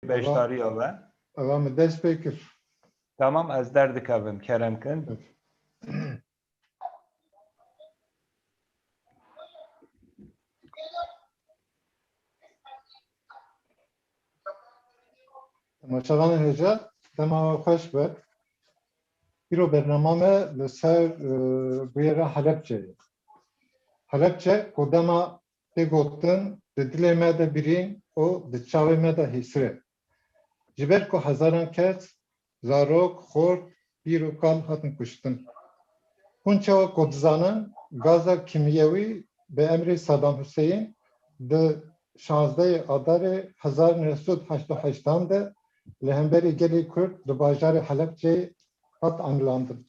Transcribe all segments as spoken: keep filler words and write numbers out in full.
beşdariya we. Eva min dest pê kir. Tamam, ez derdikevim, kerem kin. Temaşevanên hêja, dema we xweş be. Îro bernama me li ser, e, bûyera Helebçeyê. Helebçe ku dema tê gotin, di dilê me de birîn û di çavê me de hîsir e. Ji ber ku hezaran kes, zarok, xort, pîr û kal hatin kuştin. Hûn çawa ku dizanin, gaza kîmyewî bi emrê Saddam Huseyîn di şazdehê Adarê hezar neh sed heştê û heştan de li hemberî gelê Kurd li bajarê Helebçeyê hat emilandin.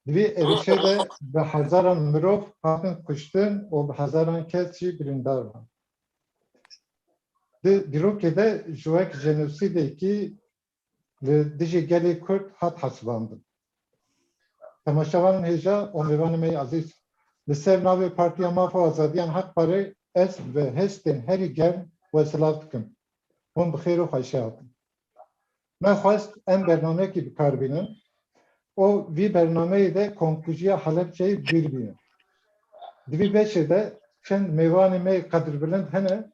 Di vî êrişê de bi hezaran mirov hatin kuştin û bi hezaran kes jî birîndar bûn. Di dîrokê de ji wek jenosîdekî li dijî gelê Kurd hat hesibandin. Temaşevanên hêja û mêvanê me yê ezîz, li ser navê Partiya Maf û Azadiyan Hak Parê ez bi hestên herî germ we silav dikim. Hûn bi xêr û xweşî hatin. Me xwest em bernameyekî bi kar bînin û vî bernameyê de komkujiya Helebçeyê bîr bînin. Di vî beşê de çend mêvanê me yê qedirbilind hene,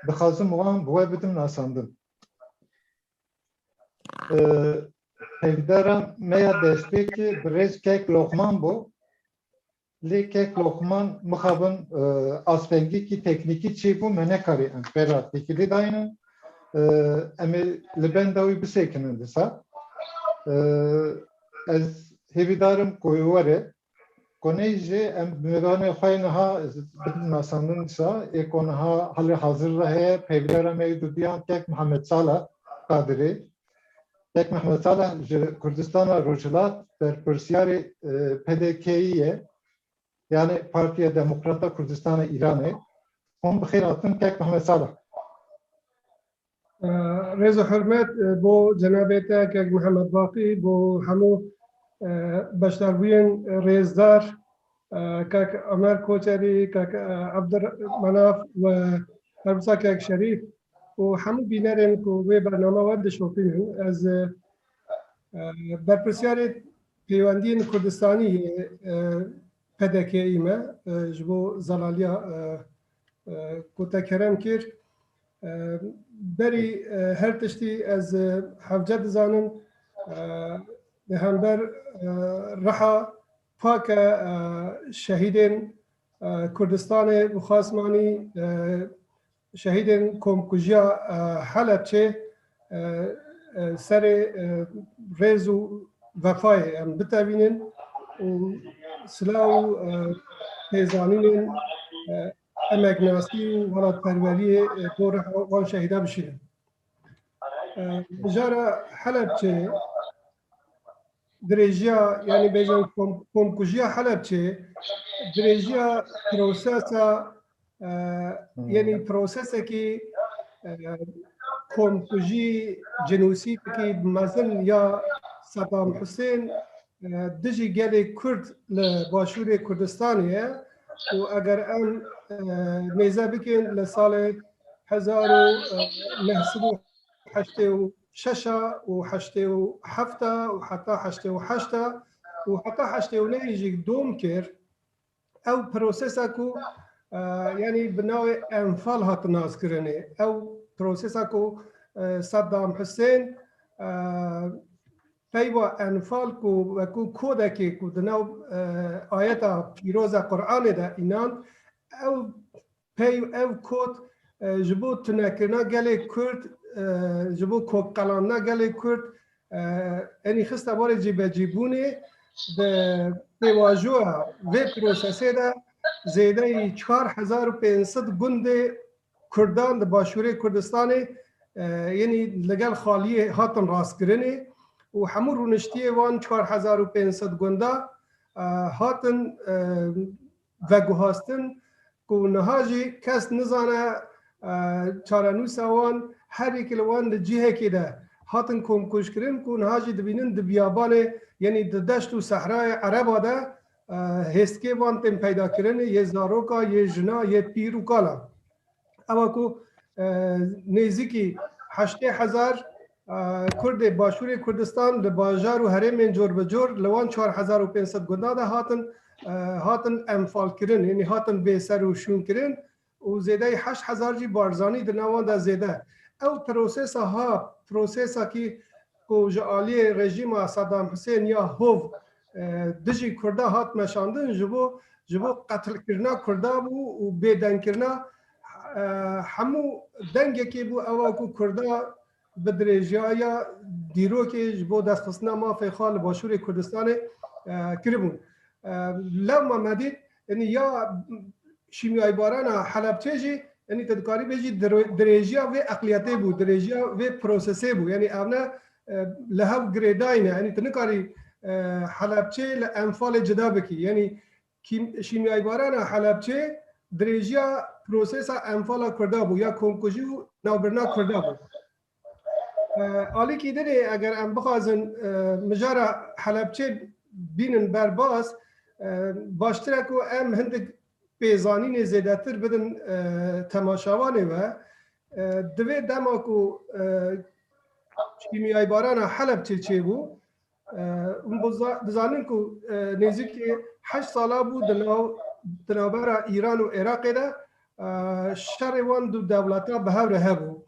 dixwazim wan bi we bidim nasandin. E, Hevdara me ya destpêkê birêz Kek Loqman bû. Lê Kek Loqman mixabin, e, astengekî teknîkî çêbû, me nekarî em pê re têkilî daynin. E, em ê li benda wî bisekinin dîsa. E, ez hêvîdar im ku wê were. Koney jî em mêvanê xwe yê niha bidin nasandin dîsa, ê ku niha halê hazir de heye, peyvdara me yê duduyan Kek Mihemed Sala Qadirê. Kek Mihemed Sala ji Kurdistana Rojhilat berpirsiyarê, e, P D K'yê ye, yani Partiya Demokrata Kurdistana Îranê. Hûn bi xêr hatin Kek Mihemed Sala. Rêz û hurmet, e, bo cenabê te, Kek Mihemed Baqî, bo hemû, e, beşdarbûyên rêzdar, e, Kek Omer Koçerî, Kek, e, Abdurmenaf we her wisa Kek Şerîf û hemû bînerên ku wê bernama we dişopînin. Ez, e, e, berpirsyarê pêwendiyên Kurdistanî yê, e, P D K'yê me, e, ji bo zelaliya, e, e, ku te kerem kir. E, berî, e, her tiştî ez, e, hevce dizanim, e, li hember, e, riha pak e, e, şehîdên, e, Kurdistanê bi xasmanî, e, şehîdên komkujiya, e, Helebçê, e, e, serê, e, rêz û vefayê em bitevînin û silav û, e, pêzanînên, e, emeknasî û welatperweriyê, e, bo riha wan şehîda bişînin. E, mijara Helebçê dirêjiya, yani bêjin kom-, komkujiya Helebçê, dirêjiya prosesa, e, Hmm. yani prosesekî, e, komkujî, cenosîdekî mezin ya Saddam Husên, e, dijî gelê Kurd li Başûrê Kurdistanê ye û eger em, e, nêze bikin li salê hezar û neh sed û heştê û şeş û heştê û heft û heta heştê û heşt û heta heştê û neh jî dom kir. Ew prosesa ku, e, yani bi navê enfal hat naskirinê. Ew prosesa ku, e, Saddam Husên, e, peyva enfal ku wekû kodekê ku di nav, e, ayeta pîroza Qur'anê de înan, ew pey ev kod, e, ji bo tunekirina gelê Kurd, e, ji bo kokqelandina gelê Kurd, e, enî xiste barê cîbecîbûnê di pêvajoya vê prosesê de zêdeyî çar hezar û pênc sed gundê Kurdan di Başûrê Kurdistanê, e, yenî li gel xaliyê hatin rastkirinê û hemû rûniştiyê van çar hezar û pênc sed gunda, e, hatin, e, veguhastin ku niha jî kes nizane, e, çarenûsa wan, her yekî li wan di cihekê de hatin komkujkirin ku niha jî dibînin di biyabanê, yenî di deşt û sehrayê Ereba de, e, hêstkê van tên peydakirinê, yê zaroka, yê jina, yê pîr û kala. Ewa ku, e, nêzîkî heştê hezar, e, Kurdê Başûrê Kurdistan li bajar û herêmên cor bi cor li wan çar hezar û pênc sed gunda de hatin, e, hatin enfalkirin, yanî hatin bêser û şûnkirin û zêdeyî heşt hezar jî Barzanî di nav wan de zêde. Ew prosesa ha, prosesakî ku ji aliyê rejîma Saddam Husên ya hov, e, dijî Kurda hat meşandin, ji bo, ji bo qetilkirina Kurda bû û bêdengkirina, e, hemû dengekê bû ewa ku Kurda bi dirêjiya ya dîrokê ji bo destxistina mafê xwe li Başûrê Kurdistanê, e, kiribûn. E, lewma me dît, yanî ya şîmyaybarana Helebçê jî, yanî te dikarî bêjî dire-, dirêjiya vê eqliyetê bû, dirêjiya vê prosesê bû. Yanî ev ne, e, li hev girêdayî ne. Yanî tu nikarî, e, Helebçê li Enfalê cida bikî. Yanî kîm-, şîmyaybarana Helebçê dirêjiya prosesa Enfala Kurda bû, ya komkujî û navbirina Kurda bû. E, alîkî dinê eger em bixwazin, e, mijara Helebçê bînin berbas, e, baştir e ku em hindik pêzanînê zêdetir bidin, e, temaşevanê we. E, di vê dema ku, e, şîmyaybarana Helebçê çêbû, e, hûn biza-, dizanin ku, e, nêzîkî heşt sala bû di nav, di navbera Îran û Iraqê de, e, şerê wan du dewleta bi hev re hebû.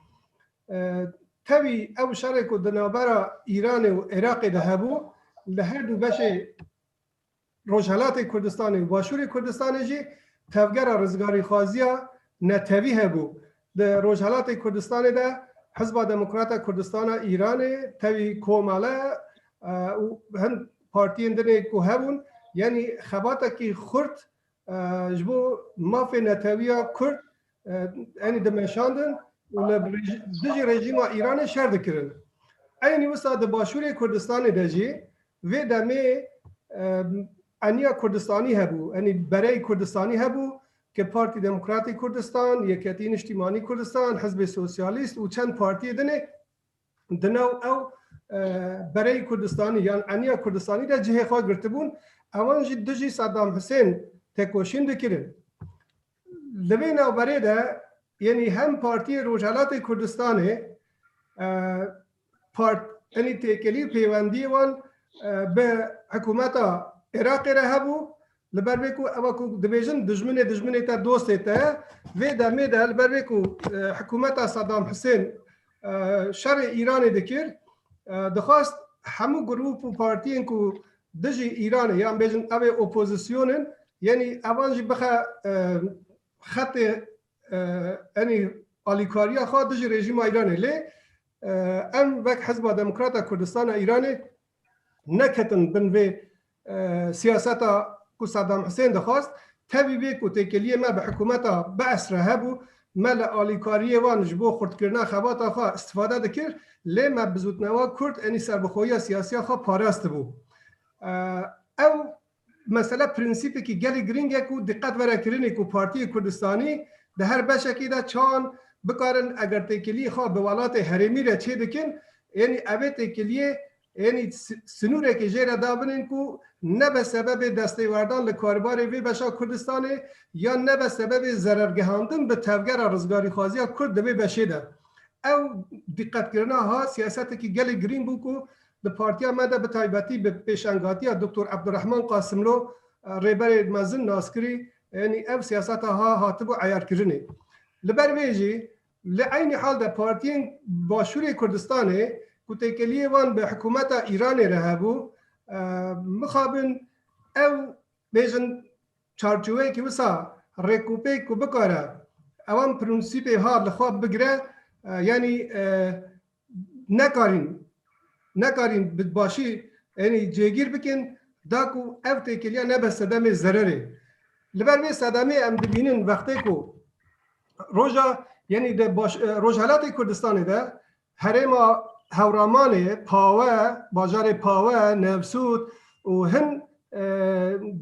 E, tevî ew şerê ku di navbera Îranê û Iraqê de hebû, li her du beşê Rojhelatê Kurdistanê û Başûrê Kurdistanê jî tevgera rizgarîxwaziya netewî hebû. Di Rojhelatê Kurdistanê de Hizba Demokrata Kurdistana Îranê, tevî Komele, e, û hin partiyên dinê ku hebûn, yanî xebatekî xurt, e, ji bo mafê netewiya Kurd, e, yanî dimeşandin û li rejî-, dijî rejîma Îranê şer dikirin. Eynî wisa di Başûrê Kurdistanê de jî vê demê, e, eniya Kurdistanî hebû, yanî bereyê Kurdistanî hebû, ke Partî Demokratî Kurdistan, Yeketî Niştîmanî Kurdistan, Hizbê Sosyalîst û çend partiyê dinê di nav ew, e, bereyê Kurdistanî yan eniya Kurdistanî de cihê xwe girtibûn. Ewan jî dijî Saddam Husên tekoşîn dikirin. Li vê navberê de, yanî hem Partiyê Rojhelatê Kurdistanê, e, part-, yanî têkelî û pêwendiyê wan, e, bi hikûmeta Iraqê re hebû, li ber vê ku ewa ku dibêjin dijminê dijminê te dostê te ye, vê demê de li ber vê ku, e, hikûmeta Saddam Husên, e, şerê Îranê dikir, e, dixwast hemû grûp û partiyên ku dijî Îranê yan bêjin ev ê opozîsyon in, yanî evan jî bixe, e, xetê, e, yanî alîkariya xwe dijî rejîma Îranê. Lê, e, em wek Hizba Demokrata Kurdistana Îranê neketin bin vê, e, siyaseta ku Saddam Husên dixwast. Tevî vê ku têkeliyê me bi hikûmeta Bees re hebû, me li alîkariyê wan ji bo xurtkirina xebata xwe istifade dikir, lê me bizûtnewa Kurd, enî serbixweyiya siyasiya xwe parastibû. E, ew mesele prensîpekî gelek girîng e ku diqet were kirinê ku Partiyê Kurdistanî di her beşekê de çan bikarin eger têkeliyê xwe bi welatê herêmî re çêdikin, yanî evê têkeliyê, yanî si-, sinûrekê jê re dabinin ku nebe sebebê destêwerdan li karbarê vê beşa Kurdistanê yan nebe sebebê zerergihandin bi tevgera rizgarîxwaziya Kurd di vê beşê de. Ew diqetkirina ha siyasetekî gelek girîng bû ku di partiya me de bi taybetî bi pêşengatiya Doktor Ebdurrehman Qasimlo, e, rêberê mezin naskirî, yanî ev siyaseta ha hatibû eyarkirinê. Li ber vê jî li eynî hal de partiyên Başûrê Kurdistanê ku têkeliyê wan bi hikûmeta Îranê re hebû, e, mixabin ew bêjin çarçoveyekî wisa rêkopêk ku bikare ewan prensîpê ha li xwe bigire, e, yanî, e, nekarîn, nekarîn bi başî, yanî cêgîr bikin, da ku ev têkiliya nebe sedemê zererê. Li ber vê sedemê em dibînin wextê ku roja, yanî de baş, e, Rojhelatê Kurdistanê de herêma Hewramanê, Pawe, bajarê Pawe, Nefsût û hin, e,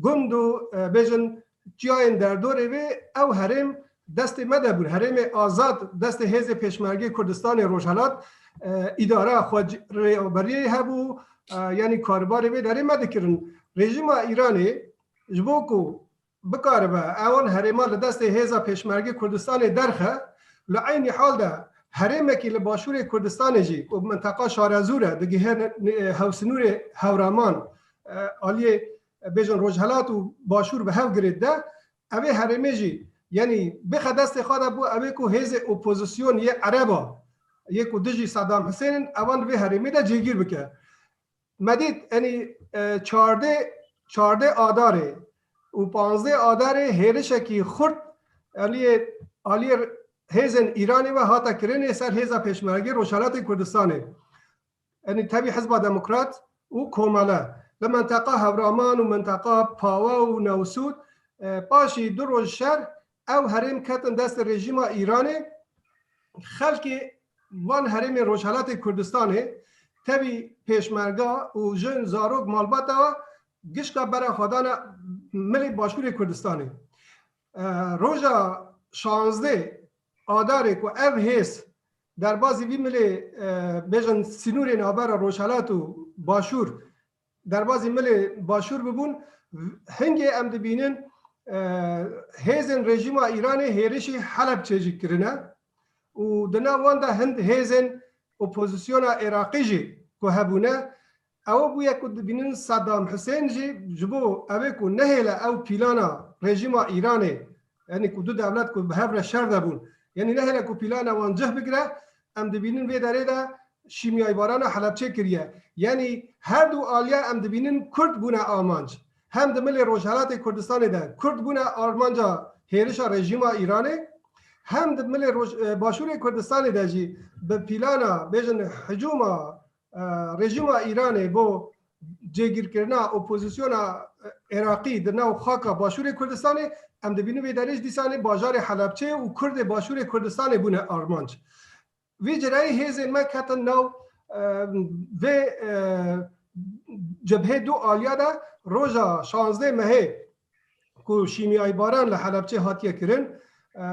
gund û, e, bêjin çiyayên derdorê vê ew herêm destê me de bûn. Herêmê azad destê Hêzê Pêşmergê Kurdistanê Rojhelat, e, îdara xwe c-, rêberiyê hebû, e, yanî karbarê vê derê me dikirin. Rejîma Îranê ji bo ku bikaribe ewan herêma li destê Hêza Pêşmergê Kurdistanê derxe, li eynî hal de herêmekî li başûrê Kurdistanê jî û minteqa şarezûr e, digihêne, e, hewsinûrê Hewraman, e, aliyê, e, bêjin Rojhelat û Başûr bi hev girê de, ev ê herêmê jî, yanî bixe destê xwe de bû, ew ê ku hêzê opozîsyon yê Ereba, yê ku dijî Saddam Husên in, ewan di vê herêmê de cêgîr bike. Me dît, enî, e, çardeh, çardeh Adarê û panzdeh Adarê hêrişekî xurt aliyê, aliyê hêzên Îranê ve hate kirinê ser hêza pêşmergê Rojhelatê Kurdistanê. Enî tevî Hizba Demokrat û Komele li menteqa Hewraman û menteqa Pawe û Newsûd, e, paşî du roj şer ew herêm ketin destê rejîma Îranê. Xelkê van herêmên Rojhelatê Kurdistanê tevî pêşmerga û jin, zarok, malbata gişka bera xwe dane milê Başûrê Kurdistanê. E, roja şazdeh Adarê ku ev hêz derbazî vî milê, e, bêjin sînorê navbera Rojhelat û Başûr, derbazî milê Başûr bibûn, hingê em dibînin, e, hêzên rejîma Îranê hêrişî Helebçê jî kirine û di nav wan de hin hêzên opozîsyona Iraqî jî ku hebûne, ew bûye ku dibînin Saddam Husên jî ji bo ew ê ku nehêle ew pîlana rejîma Îranê, yanî ku du dewlet ku bi hev re şer de bûn, yanî nehêle ku pîlana wan cih bigire, em dibînin vê derê de şîmyaybarana Helebçê kiriye. Yanî her du aliya em dibînin Kurd bûne amanc. Hem di milê Rojhelatê Kurdistanê de Kurd bûne armanca hêrişa rejîma Îranê, hem di milê Roj-, e, Başûrê Kurdistanê de jî bi pîlana, bêjin hicûma, e, rejîma Îranê bo cêgîrkirina opozîsyona, e, Iraqî di nav xaka Başûrê Kurdistanê, em dibînin vê derê jî dîsanê bajarê Helebçê û Kurdê Başûrê Kurdistanê bûne armanc. Vî cireyî hêzên me ketin nav, e, vê, e, cebhê du aliya de roja şazdeh mehê ku şîmyayîbaran li Helebçê hatiye kirin. E,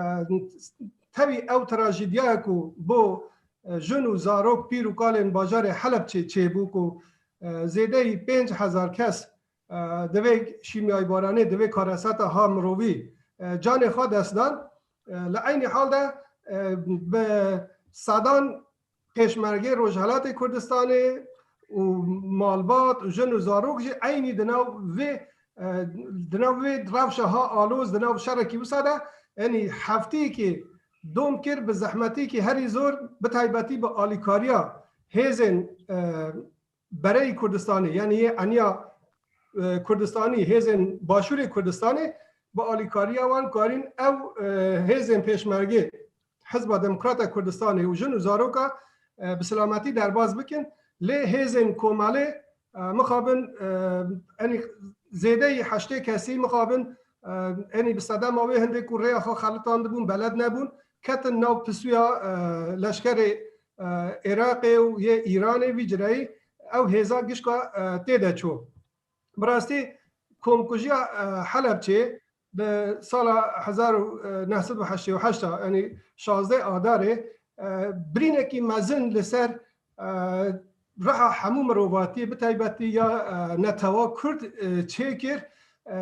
tevî ew trajîdiyaya ku bo, e, jin û zarok, pîr û kalên bajarê Helebçê çêbû ku, e, zêdeyî pênc hezar kes, e, di vê şîmyayîbaranê, di vê karesata ha mirovî, e, canê xwe dest dan. E, li eynî hal de, e, bi sedan pêşmergê Rojhelatê Kurdistanê û malbat û jin û zarok jî eynî di nav vê, e, di nav vê rewşa ha aloz, di nav şerekî wisa de, yanî heftiyekî dom kir bi zehmetiyekî herî zor, bi taybetî bi alîkariya hêzên, e, bereyî Kurdistanê, yanî yê eniya, e, Kurdistanî, hêzên Başûrê Kurdistanê bi alîkariya wan karîn ew, e, hêzên pêşmergê Hizba Demokrata Kurdistanê û jin û zaroka, e, bi silametî derbas bikin. Lê hêzên komelê, e, mixabin, e, enî zêdeyî heştê kesî mixabin, e, enî bi sedema wê hindê ku rêya xwe xelitandibûn, beled nebûn, ketin nav pisûya, e, leşkerê, e, Iraqê û yê Îranê, vî cireyî ew hêza gişka, e, tê de çû. Bi rastî komkujiya, e, Helebçê di sala hezar û neh sed û heştê û heşt, yanî şazdeh Adarê, e, birînekî mezin li ser, e, riha hemû mirovatiyê, bi taybetî ya, e, netewa Kurd, e, çêkir. E,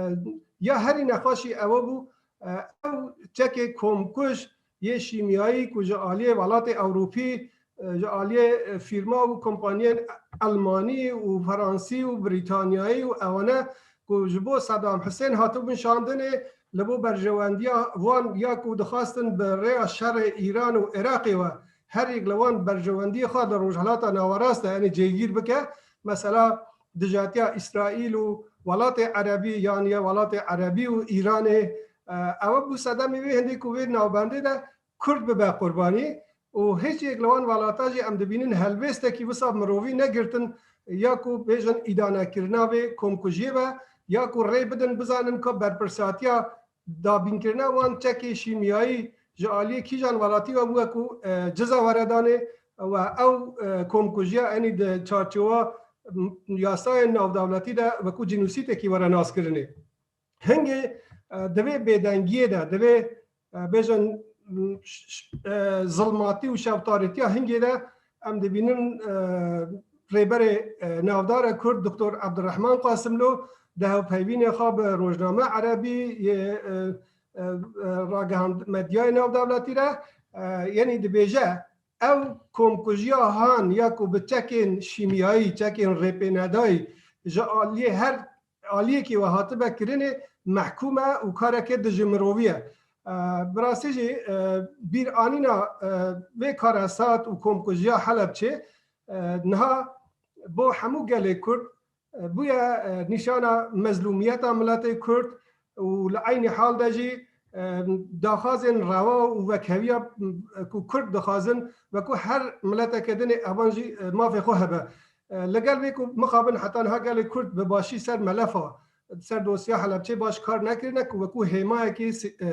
ya herî nexweşî ew bû, e, ew çekê komkuj yê şîmyayî ku ji aliyê welatê Ewropî, e, ji aliyê, e, fîrma û kompaniyên Elmanî û Fransî û Brîtanyayî û ewane ku ji bo Saddam Husên hatibûn şandinê, li bo berjewendiya wan ya ku dixwastin bi rêya şerê Îran û Iraqê we her yek li wan berjewendiyê xwe di Rojhilata Nawerast de, yanî cêgîr bike, mesela dijatiya Îsraîl û welatê Erebî yan ya welatê Erebî û Îranê, e, ew bû sedemê wê hindê ku wê navbendê de Kurd bibe qurbanî û hiç yek li wan welata jî em dibînin helwêstekî wisa mirovî negirtin ya ku bêjin îdanekirina vê komkujiyê be ya ku rê bidin bizanin ka berpirsatiya dabînkirina wan çekê şîmyayî ji aliyê kîjan welatî ve bûye ku, e, ciza were danê we ew, e, komkujiya enî di çarçowa, m, yasayên navdewletî de wekû cînosîtekî were naskirinê. Hingê, e, di vê bêdengiyê de, di vê, e, bêjin, m, ş-, ş-, e, zilmatî û şewtarîtiya hingê de em dibînin, e, rêberê, e, navdara Kurd Doktor Abdurrahman Qasimlo di hevpeyvînê xwe bi rojname Erebî yê, e, e, e, ragihand-, medyayê navdewletî re, e, yenî dibêje, ew komkujiya han ya ku bi çekên şîmyayî, çekên rêpênedayî ji aliyê her aliyekî we hatibe kirinê, mehkûm e û kareke dijî mirovî ye. E, bi rastî jî, e, bîranîna, e, vê karesat û komkujiya Helebçê, e, niha bo hemû gelê Kurd, e, bûye, e, nîşana mezlûmiyeta miletê Kurd û li eynî hal de jî, e, daxwazên rewa û wekheviya, e, ku Kurd dixwazin, wekû her mileteke dinê evan jî, e, mafê xwe hebe. E, li gel vê ku mixabin heta niha gelê Kurd bi başî ser melefa, ser dosya Helebçê baş kar nekirine ku wekû hêmayekî si-, e,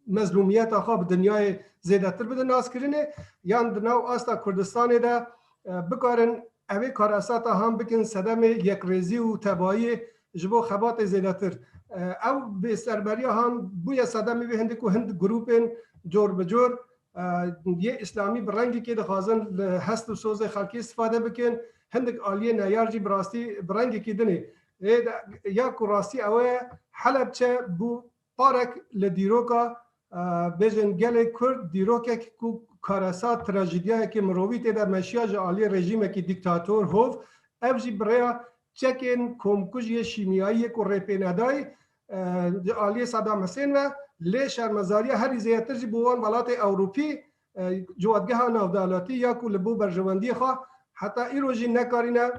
mezlûmiyeta xwe bi dinyayê zêdetir bidin naskirinê, yan di nav asta Kurdistanê de, e, bikarin evê karesata han bikin sedemê yekrêzî û tebayiyê ji bo xebatê zêdetir. E, ew bêserberiya han bûye sedemê wê hindê ku hind grûpên cor bi cor, e, yê îslamî bi rengekê dixwazin li hest û sozê xelkê îstifade bikin, hindik aliyê neyar jî bi rastî bi rengekî dinê. Ê de, ya ku rastî ew e, Helebçe bû parek li dîroka, e, bêjin gelê Kurd, dîrokek ku karesa trajîdiyayekî mirovî tê de meşiya ji aliyê rejîmekî dîktator hov, ev jî bi rêya çekên komkujiyê şîmyayiyê ku rêpênedayî, e, ji aliyê Sedam Hisên ve, lê şermezariya herî zêdetir jî bo wan welatê Ewropî, e, ciwatgeha navdewletî ya ku li bo berjewendiyê xwe heta îro jî nekarîne,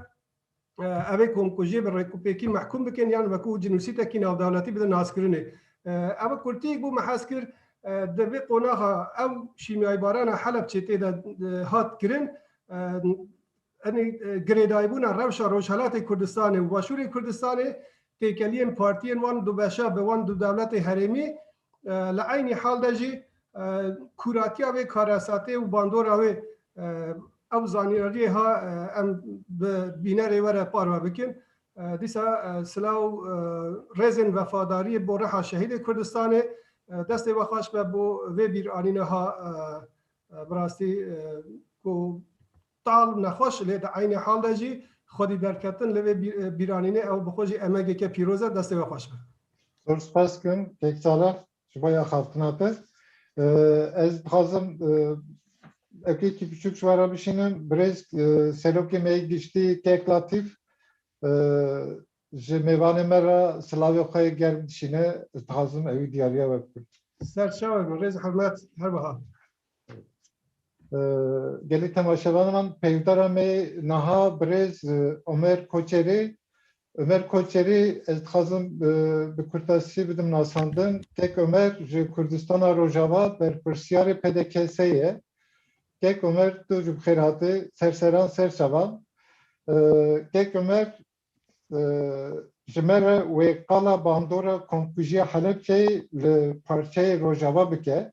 e, evê komkujiyê bi rêkûpêkî mehkûm bikin yan wekû cinûsîtekî navdewletî bidin naskirinê. E, ev kurtiyek bû me hez kir, e, di vê qonaxa ew şîmyayîbarana Helebçê tê de, e, hat kirin, e, Enê, e, girêdayîbûna rewşa Rojhelatê Kurdistanê û Başûrê Kurdistanê têkeliyên partiyên wan du beşa bi wan du dewletê herêmî, e, li eynî hal de jî, e, kûratiya vê karesatê û bandora wê, e, ew zanînariyê ha, e, em bi bînerê we re parve bikin. E, dîsa, e, silav û, e, rêzên vefadariyê bo reha şehîdê Kurdistanê, e, destê we xweş be bo vê bîranîna ha, e, e, bi rastî, e, ku tal nexweş lê di eynî hal de jî xwedî derketin li vê bî-, e, bîranînê ew bi xwe jî emegeke pîroz e, destê we xweş be. Zor spas dikim, kek Çalak, ji bo axaftina te. E, ez dixwazim, e, ekekî biçûk ji we re bişînim. Birêz, e, serokê me yê giştî, kek Latîf, e, ji mêvanê me re silavê xwe yê germ dişîne, ez dixwazim ewî diyariya we bikim. Ser çavê min, rêz hurmet, her wiha. E, gelî temaşevanê me, peyvdara me niha birêz, e, Omer Koçerî. Omer Koçerî, ez dixwazim, e, bi kurtasî bidim nasandin. Kek Omer ji Kurdistana Rojava berpirsiyarê P D K S ye. Kek Omer, tu jî bi xêr hatî, ser seran, ser çavan. E, Kek Omer, e, ji me re wê qala bandora komkujiya Helebçeyê li parçeyê Rojava bike.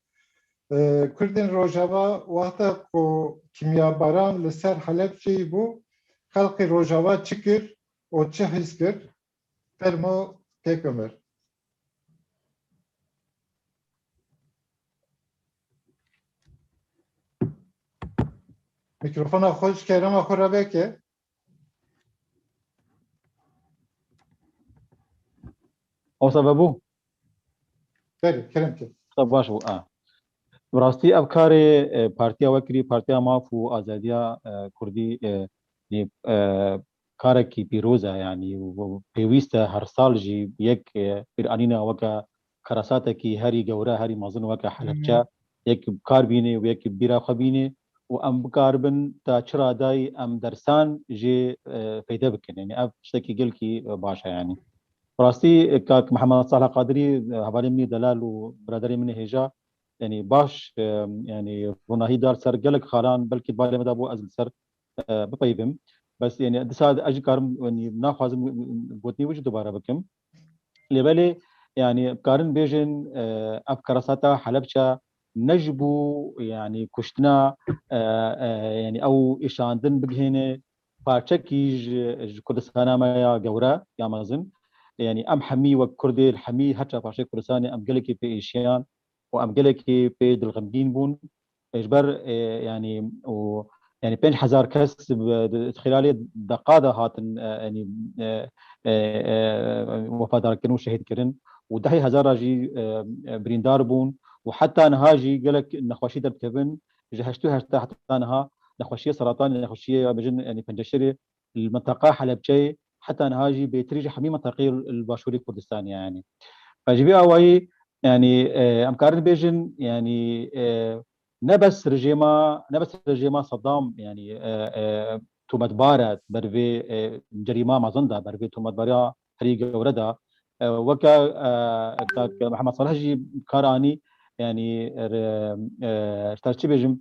E, Kurdên Rojava wexta ku kîmyabaran li ser Helebçeyê bû, xelkê Rojava çi kir û çi hîs kir? Fermo, kek Omer. Mikrofona xwe ji kerema xwe re veke. Osa vebû? Belê, kerem ke. Tab baş bû, a. Bi rastî ev karê, e, partiya we kirî, Partiya Maf û Azadiya, e, Kurdî, e, nê, e, karekî pîroz e, yanî, û pêwîst e her sal jî yek, e, bîranîna weke karasatekî herî gewre, herî mezin weke Helebçe, Hmm. yek bi kar bînê û yek bîra xwe bînê û em bikaribin ta çi radayî em dersan jê, e, feyde bikin. Yanî ev tiştekî gelkî, e, baş e, yanî. Bi rastî, e, kak Mihemed Salih Qadirî, e, hevalê min ê delal û biraderê min ê hêja, yanî baş, e, yanî ronahî dar ser gelek xalan, belkî balê me da bû ez li ser, e, bipeyivim. Bes, yanî disa ez jî karim, yanî naxwazim gotinê wî jî dubare bikim. Lê belê, yanî, karin bêjin, e, ev karasata Helebçe ne ji bo, yanî, kuştina, e, e, yanî, ew îşandin bigihêne parçekî ji, ji Kurdistana me ya gewre, ya mezin. Yanî, em hemî wek Kurdê, hemî her çar parçeyê Kurdistanê em gelekî pê êşiyan û em gelekî pê dilxemgîn bûn. Ji ber, e, yanî, û, yanî, pênc hezar kes bi, di, di xîlalê deqa de hatin, e, yanî, e, e, e, wefadarkirin û şehîdkirin û dehê hezara jî, e, e, birîndar bûn û heta niha jî gelek nexweşî derdikevin. ji heştê û heşt heta niha nexweşiyê seratanê, nexweşiyê ya bêjin, yanî penceşêrê li minteqa Helebçeyê heta niha jî bêtirî ji hemî minteqeyê li Başûrê Kurdistanê ye, yanî. Fe ji vî awayî, yanî, e, em karin bêjin, yanî, e, ne bes rejêma, ne bes rejêma Sedam, yanî, e, e, tometbar e ber vê, e, cerîma mezin de, ber vê tometbariya herî gewre de. E, weke, e, kak Mihemed Salih jî kar anî, yanî, re-, e, ji te çi bêjim,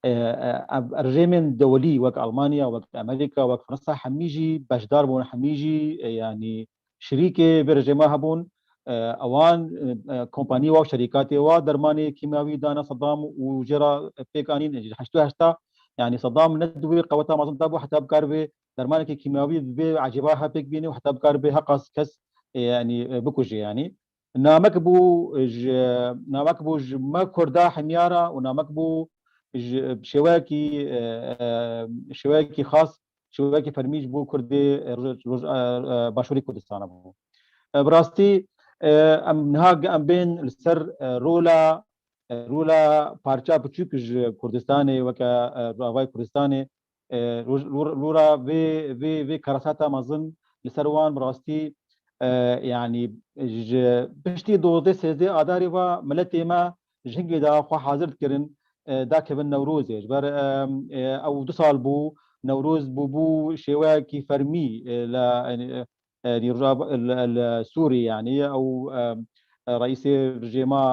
e, e, ev rejêmên dewilî wek Almanya, wek Amerîka, wek Fransa hemî jî beşdar bûn, hemî jî, e, yanî şirîkê vê rejêma hebûn. E, ewan, e, e, kompanî wa û şerîkatê wa dermanê kîmyawî dane Sedam û jê re pêk anîn, ji heştê û heşt, yanî Sedam ne di wê qeweta mezin de bû heta bikaribe dermanekî kîmyawî bi vê ecêba he pêk bîne û heta bikaribe heqas kes, e, yanî, e, bikuje, yanî. Namek bû ji, namek bû ji me Kurda hemiyara û namek bû ji şêweyekî, e, e, şêweyekî xas, şêweyekî fermî ji bo Kurdê, e, roj-, roj-, e, e, Başûrê Kurdistana bû. E, bi rastî, e, em niha ge-, em bên li ser, e, rola, e, rola parça biçûk ji Kurdistanê weke, e, Rojavayê Kurdistanê, e, roj-, lû-, lûra vê, vê, vê karasata mezin li ser wan bi rastî, e, yanî ji piştî dozdeh sêzdeh Adarê ve miletê me ji hingê de xwe hazir dikirin, e, dakevin Newrozê. Ji ber, e, e, ew du sal bû, Newroz bûbû şêweyekî fermî, e, li, e, e, Rojava-, li, li Sûrî, yanî ew, e, e, reîsê rejêma,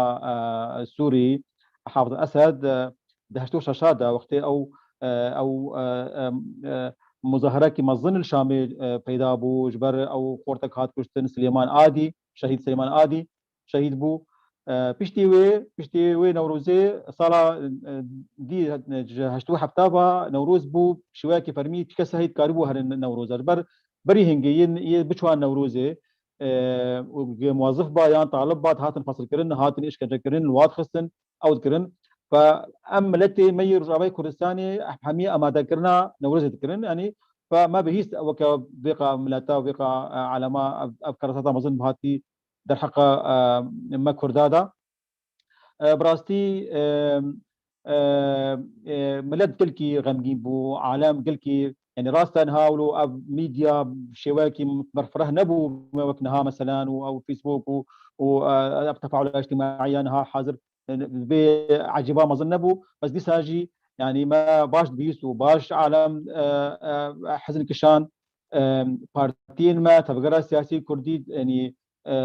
e, Sûrî, Hafiz Esed, e, di heştê û şeş de wextê ew, e, ew, e, e, e, muzaherekî mezin li Şamê, e, peyda bû, ji ber ew xortek hat kuştin, Silêman Adî, şehîd Silêman Adî, şehîd bû. E, piştî wê, piştî wê Newrozê sala, e, dî, e, ji heştê û heft ve Newroz bû, şiweyekî fermî çi kes heyî dikaribû herin Newroza. Ji ber berî hingê yên, yê biçûna Newrozê, e, û ge muwazif ba yan talib ba, hatin fesilkirin, hatin îşkencekirin, li wat xistin, ew dikirin. Fe em miletê me yê Rojavayê Kurdistanê hemî amadekirina Newrozê dikirin. Yanî fe me bihîst weke vêqa mileta, vêqa, e, alema ev, ev karasata mezin bihatî derheqa, e, me Kurda da. E, bi rastî, e, e, e, milet gelkî xemgîn bû, alem gelkî, yanî rast e niha wilo ev medya şêweyekî berfireh nebû, me wek niha meselan û ew Facebook û, û, e, ev tefaula îctimaiya niha hazir, e, vê ecêba mezin nebû. Bes dîsa jî, yanî me baş dibîst û baş alem, e, e, hizin kişan, e, partiyên me, tevgera siyasî Kurdî, yanî, e,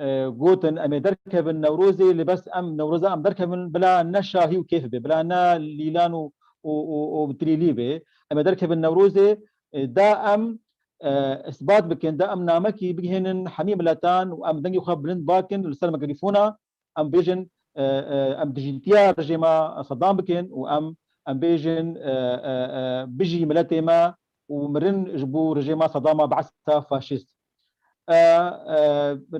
e, gotin, em ê derkevin Newrozê, lê bes em Newroza em derkevin bila ne şahî û kêf be, bila ne lîlan û, û, û, û tilîlî be. Em ê derkevin Newrozê, e, da em, e, isbat bikin, da em namekî bigihênin hemî miletan û em dengê xwe bilind bakin li ser mikrofona, em bêjin, e, e, em dijîtiya rejêma Sedam bikin û em, em bêjin, e, e, e, bijî miletê me û mirin ji bo rejêma Sedama Be'sa faşîst. E, e,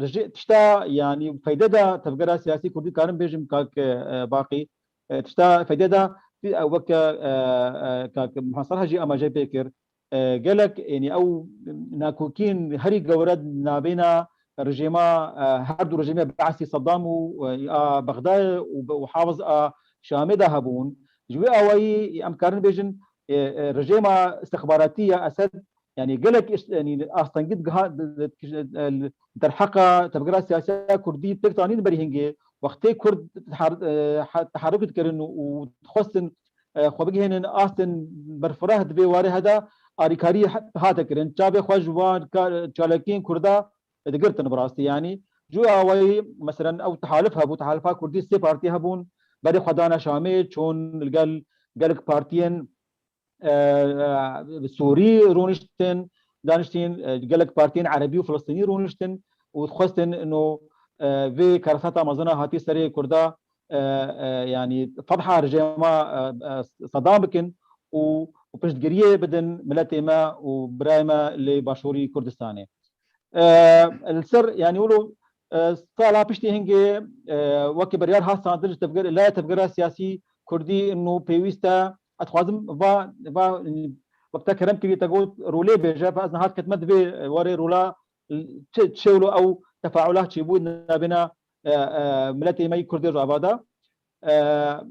rejê-, tişta, yanî feyde da tevgera siyasî Kurdî karim bêjim kak, e, Baqî, e, tişta feyde da, e, weke, e, e, kak Mihemed Salih jî amaje pê kir, e, gelek, yanî ew nakokiyên herî gewre navêna rejêma, e, her du rejêmê Be'sî Sedam û, e, a Bexdayê û, û Hafiz a Şamê de hebûn. Ji wê awayî em karin bêjin, e, e, rejêma istixbaratî ya Esed, yanî gelek iş-, yanî astengî digiha-, di-, di-, di-, derheqa tevgera siyasiya Kurdî pêk tanîn berî hingê, wextê Kurd tehar-, e, ha-, teharuk dikirin û dixwestin, e, xwe bigihênin astên berfireh di vê warê heda alîkarî he-, hate kirin. Çavê xwe ji van ka-, çalakiyên Kurda digirtin bi rastî. Yanî ji awayî, meselen, ew tehalif hebû, tehalifa Kurdî sê partî hebûn, berê xwe dane Şamê, çûn li gel gelek partiyên, e, e, Sûrî rûniştin, daniştîn, e, gelek partiyên Erebî û Filistînî rûniştin û dixwestin ino, e, vê karesata mezina hatî serê Kurda, e, e, yanî fetha rejêma, e, e, Sedam bikin û, û piştgiriyê bidin miletê me û birayê me lê Başûrî Kurdistanê. E, li ser, yanî wilo, e, sala piştî hingê, e, wekî biryar hat standin ji tevger-, laya tevgera siyasî Kurdî ino pêwîst e, ez dixwazim va, va, wek te kerem kiriye te got rolê bêje, va ez niha diketime di vê warê rola çi, çi wilo ew tefaula çêbû navêna, e, e, miletê me yî Kurdê Rojava de. E,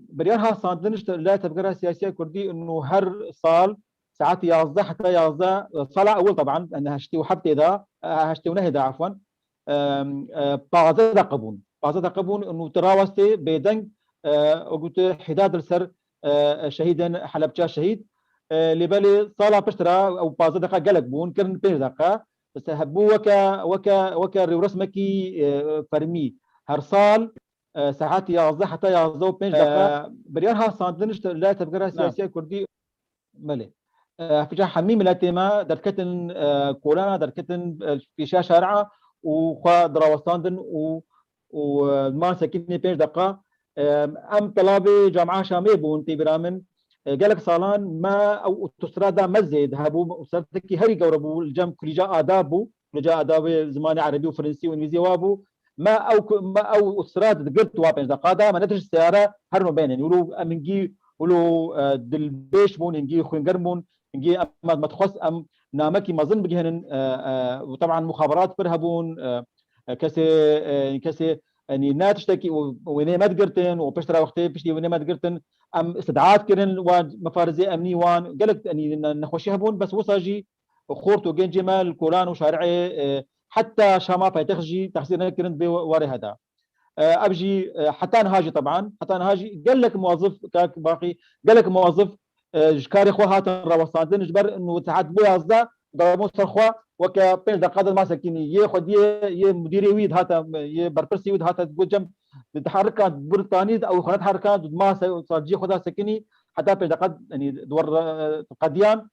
biryar hat standin ji te-, la tevgera siyasiya Kurdî û her sal saet yazdeh heta yazdeh, sala ewil teban, yani heştê û heftê de, e, heştê û nehê de, efwen, e, e, pazdeh deqe bûn. Pazdeh deqe bûn û tu rawestê bêdeng, e, û gote hîdad li ser, e, şehîdên Helebça şehîd. E, lê belê sala piştre ew pazdeh deqe gelek bûn, kirin pênc deqe. Bes hebû weke, weke, weke rêwresmekî, e, fermî. Her sal, e, saet yazdeh heta yazdeh û pênc deqe, e, biryar hat standin ji te-, la tevgera siyasiya Kurdî. Belê. E, hevca hemî miletê me derketin, e, kolana, derketin, e, pêşiya şari'a û xwe dirawestandin û, û, e, man sekinî pênc deqa. E, em telabê Camia Şamê bûn, tê bîra min. E, gelek salan me ew otostrada me zêd hebû, otostratekî herî gewre bû, li cem kulîca adab bû, kulîca adabê zimanê erebî û firensî û îngilîzî wa bû. Me ew ku-, me ew otostrad digirt wa pênc deqa de, me netişt seyare herin û bênin. Wilo em hingî, wilo, e, dilbêş bûn, hingî xwîngerm bûn, hingî em, me dixwest em namekî mezin bigihînin, e, e, û teban muxaberat pir hebûn, e, e, kesê, e, kesê, yanî ne tiştekî û wêneyê me digirtin û piştre wextê piştî wêneyê me digirtin, em îstid'at kirin wa mefarizê emnî wan, gelek, yanî ne-, nexweşî hebûn, bes wisa jî xort û gencê me li kolan û şari'ê, e, heta Şama paytext jî tehsîr nekirin vê warê heda. E, ev jî, e, heta niha jî teban, heta niha jî gelek muwazif, kak Baqî, gelek muwazif, e, ji karê xwe hatin rawestandin, ji ber û saet bû yazdeh, darabûn ser xwe, weke pênc deqa de ma sekinî, yê xwediyê, yê mudîrê wî dihate, yê berpirsê wî dihate, got cem, diherikan, bir tanî, ew xwe nediherikan, ma se-, sar ciyê xwe de sekinî, heta pênc deqa, yanî, di wer, e, qediyan,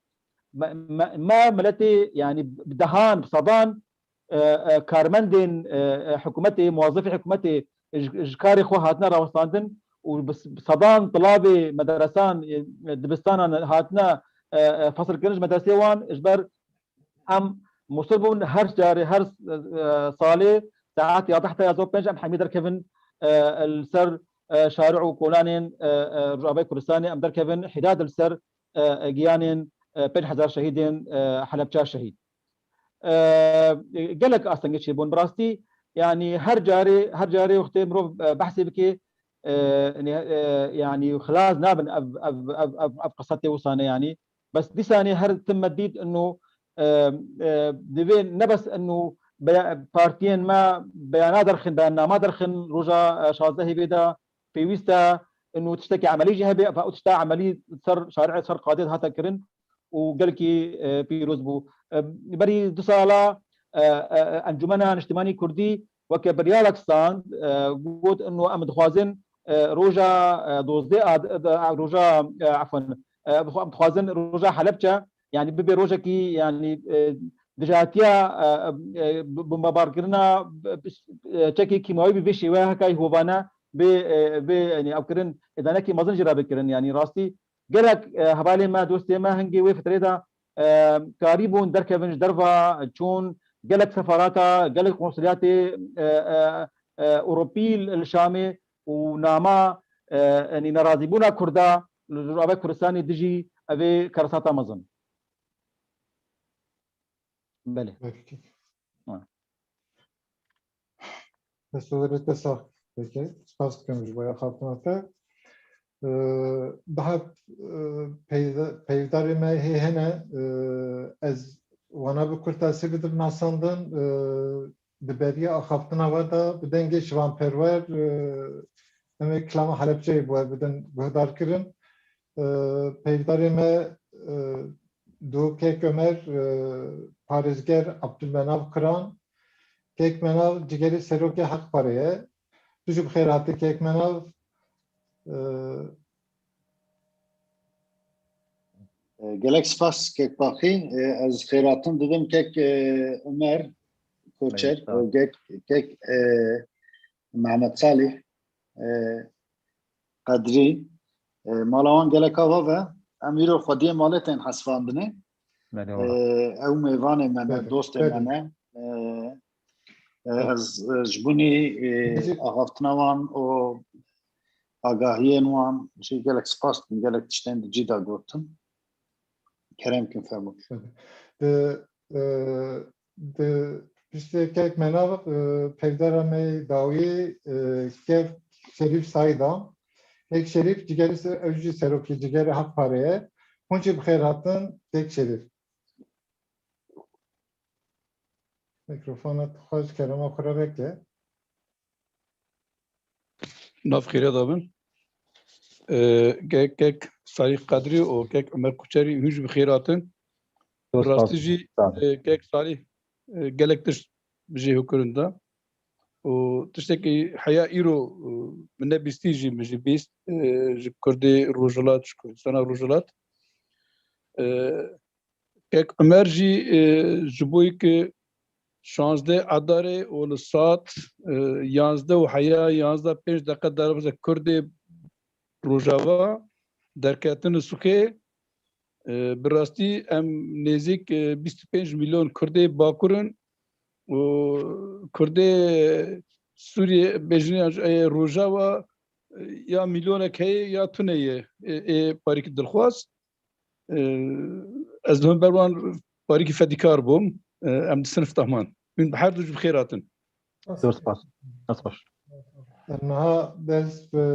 me, me, me miletê, yanî, bi dehan, bi sedan, e, e, karmendên, e, e, hikûmetê, muwazifê hikûmetê ji, ji karê xwe hatine rawestandin û bi s-, bi sedan tilabê mederesan, e, dibistanan hatine, e, e, fesilkirin ji medresê wan, ji ber em musir bûn her carê, her, e, e, salê saet yazdeh heta yazdeh û pênc em hemî derkevin, e, e, li ser, e, şarî û kolanên, e, e, Rojavayê Kurdistanê em derkevin hîdad li ser, e, e, giyanên, e, pênc hezar şehîdên, e, Helebça şehîd. E, gelek astengê çêbûn bi rastî, yanî her carê, her carê wextê mirov, e, behsê bike, e, yanî, e, yanî xilas nabin ev, ev, ev, ev, ev qisa tê wisane yanî. Bes dîsanê her tim me dît inu, e, e, divê ne bes inu beya-, partiyên me beyana derxin, beyannama derxin roja, e, şazdehê vê de, pêwîst e inu tiştekî emelî jî hebe, ev tişta emelî ser şari'ê, ser qadê hate kirin û gelkî, e, pîroz bû. E, berî du sala, e, e, Encûmena Niştimanî Kurdî weke biryarek stand, e, got inu em dixwazin, e, roja, e, dozdeh ad-, e, roja, e, efwen, e, em dixwazin roja Helebçe, yanî bibe rojekî, yanî, e, dijatiya, e, e, bombebarkirina, e, çekê kîmawî bi vê şêweyê hekayî hovane bê, e, bê, yanî ew kirin, êdanekî mezin jî re bikirin. Yanî rastî gelek, e, hevalê me, dostê me hingê wê fitrê de, e, karîbûn derkevin ji derva, çûn gelek sefarata, gelek konsuliyatê, e, e, e, Ewropî li Şamê û nama, e, yanî nerazîbûna Kurda li Rojava Kurdistanê dijî evê keresata mezin. Belê. Peki. Ha. Destê te sax. Peki. Spas dikim ji bo axaftina te. Ee, daha, e, peyda-, peyvdarê me hê hene, e, ez wana bi kurtasî bidim nasandin, e, di beriya axaftina we de bi dengê Şivan Perwer, e, em ê kilama Helebçeyê bi we bidin guhdar kirin. E, peyvdarê me, e, do Kek Ömer, e, parêzger Abdülmenav Kıran, Kek Menav cigerê serokê Haq Parê ye. Tu jî bi xêr hatî Kek Menav. E, E, gelek spas Kek Baqî. E, ez xêratin didim Kek, e, Ömer Koçer, Belê, sağ ol. Û Kek, Kek, e, Mehmet Salih, e, Qedrî. E, mala wan gelek ava ve. Em îro xwediyê malê tên hesibandinê. Belê, E, wala. Ew mêvanê me ne, Belê, dostê me belê. Ne. E, e, ez, e, ji bunî, e, Bizi- axaftina wan û agahiyên wan jî gelek spas dikim, gelek tiştên di cî de gotin. Kerem kin, fermo. Di, e, di piştê Kek Menav, e, peyvdara me dawî, e, Kek Şerîf Saîd a. Kek Şerîf, cigerê ser-, ew jî serokê cigerê Hak Parê ye. Hûn jî bi xêr hatin, Kek Şerîf. Mikrofona xwe ji kerema xwe re veke. Nav xêrê de bin. Ee, kek, kek Salih Kadrî û kek Ömer Kuçerî hûn jî bi xêr hatin. Bi rastî jî, e, kek Salih, e, gelek tişt bi jê hûkirin da. Û tiştekî heya îro, e, min nebîstî jî, min jî bîst, e, ji Kurdê Rojhilat, ji Kurdistana Rojhilat. E, kek Ömer jî, e, ji bo yê ki şazdeh Adarê û li saet, e, yanzdeh û heya yanzdeh pênc deqe derbasî Kurdê Rojava derketin li sûkê. E, bi rastî em nêzîk, e, bîst û pênc milyon Kurdê Bakur in û Kurdê Sûriyê bêjin ya, e, Rojava, e, ya milyonek heye ya tune ye, e, ê parîkî dilxwaz. E, ez li hember wan parîkî fedîkar bûm. E, em di sinif de man. Hûn her du jî bi xêr hatin. Zor spas. Zor spas. Em niha dest bi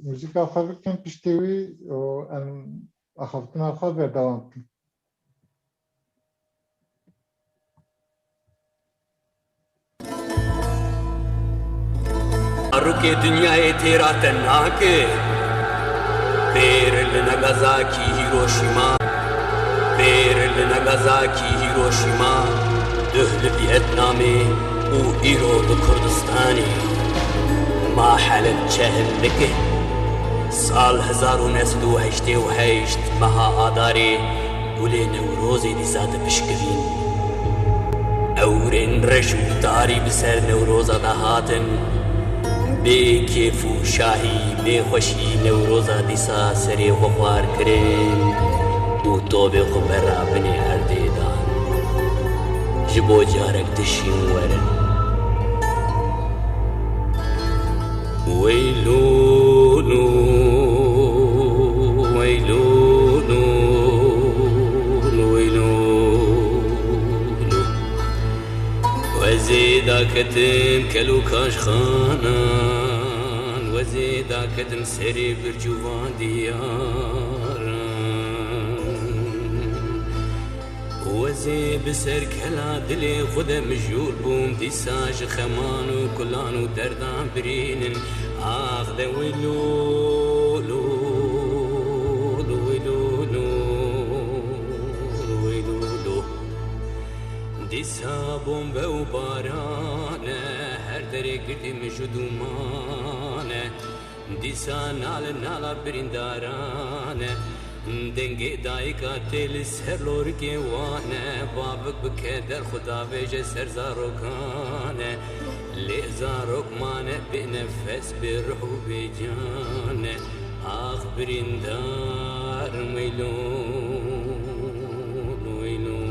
muzîka xwe bikin, piştî wî û em axaftina xwe berdewam bikin. Zarokê dinyayê têra te nake. Pêr li Nagasaki Hiroşîma, pêr li Nagasaki Hiroşîma, duh li Vîetnamê û îro li Kurdistanê. Ma Helebçe hin bike. Sal hezar û neh sed û heştê û heşt meha Adarê gulê Newrozê dîsa dipişkivîn. Ewrên reş û tarî bi ser Newroza de hatin. Bê kêf û şahî, bê xweşî Newroza dîsa serê xwe xwar kirin û tobê xwe bera binê erdê dan. Ji bo carek dişîn werin. Weylûnû, weylûnû, weylûnû. Wezê daketin kel û kaşxanan, wezê daketin serê birc û van diyaran. Wezê bi ser kela dilê xwe de mijûl bûm, dîsa ji xeman û kulan û derdan birînin. Ax de wilo, lo, lo, wilo, lo, wilo, lo. Dîsa bombe û baran e, her derê girdî mij û dûman e. Dîsa nal nala birîndaran e. Dengê dayika tê li ser lorikê wan e. Bavik bi keder xwe davêje ser zarokan e. Lê zarok mane bê nefes, bê ruh û bê can e. Ax birîndar, weylûn, weylûn.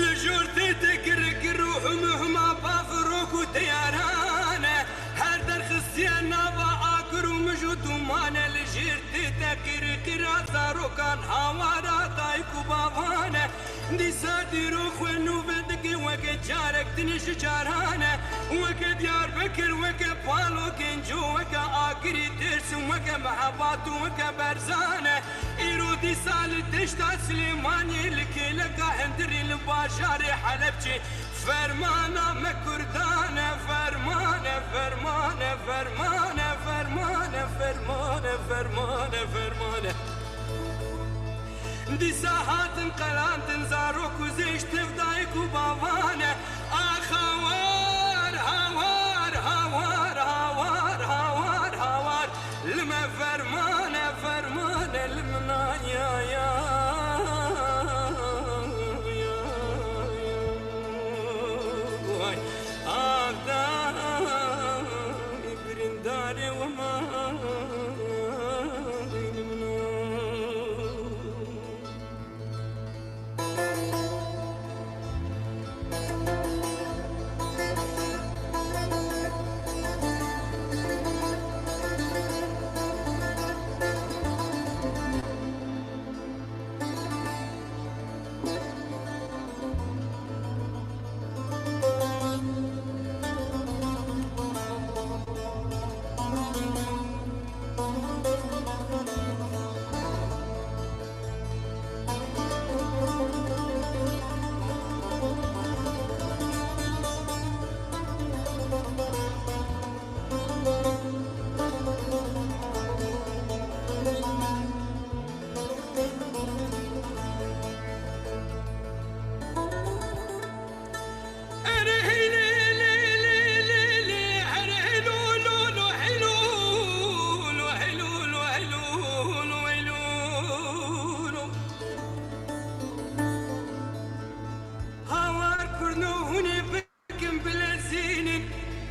Li jor tê te kir kir û hum huma bavir rok û teyaran e. Her derxistiye nava akir û mij û dûman e. Li jêr tê te qîr qîra zarokan hawara dayik û bavan e. Dîsa dîro xwe nû vedike weke carek din ji caran e. Weke Diyarbekir, weke Palo Genco, weke Agirî Dêrsim, weke Mehebat û weke Berzan e. Îro dîsa li deşta Silêmaniyê, li kêleka Hindirî, li bajarê Helebçê, fermana me Kurdan e, ferman e, ferman e, ferman e. Dîsa hatin qelandin zarok û zêş tev dayik û bavan e. Ax hawar, hawar, hawar, hawar, hawar, hawar. Li me ferman e, ferman e, li min a ya, ya, ya, ya. Way, ax da, birîndarê we ma, li min a. Hawar kurno hûn ê bikin bilezînin,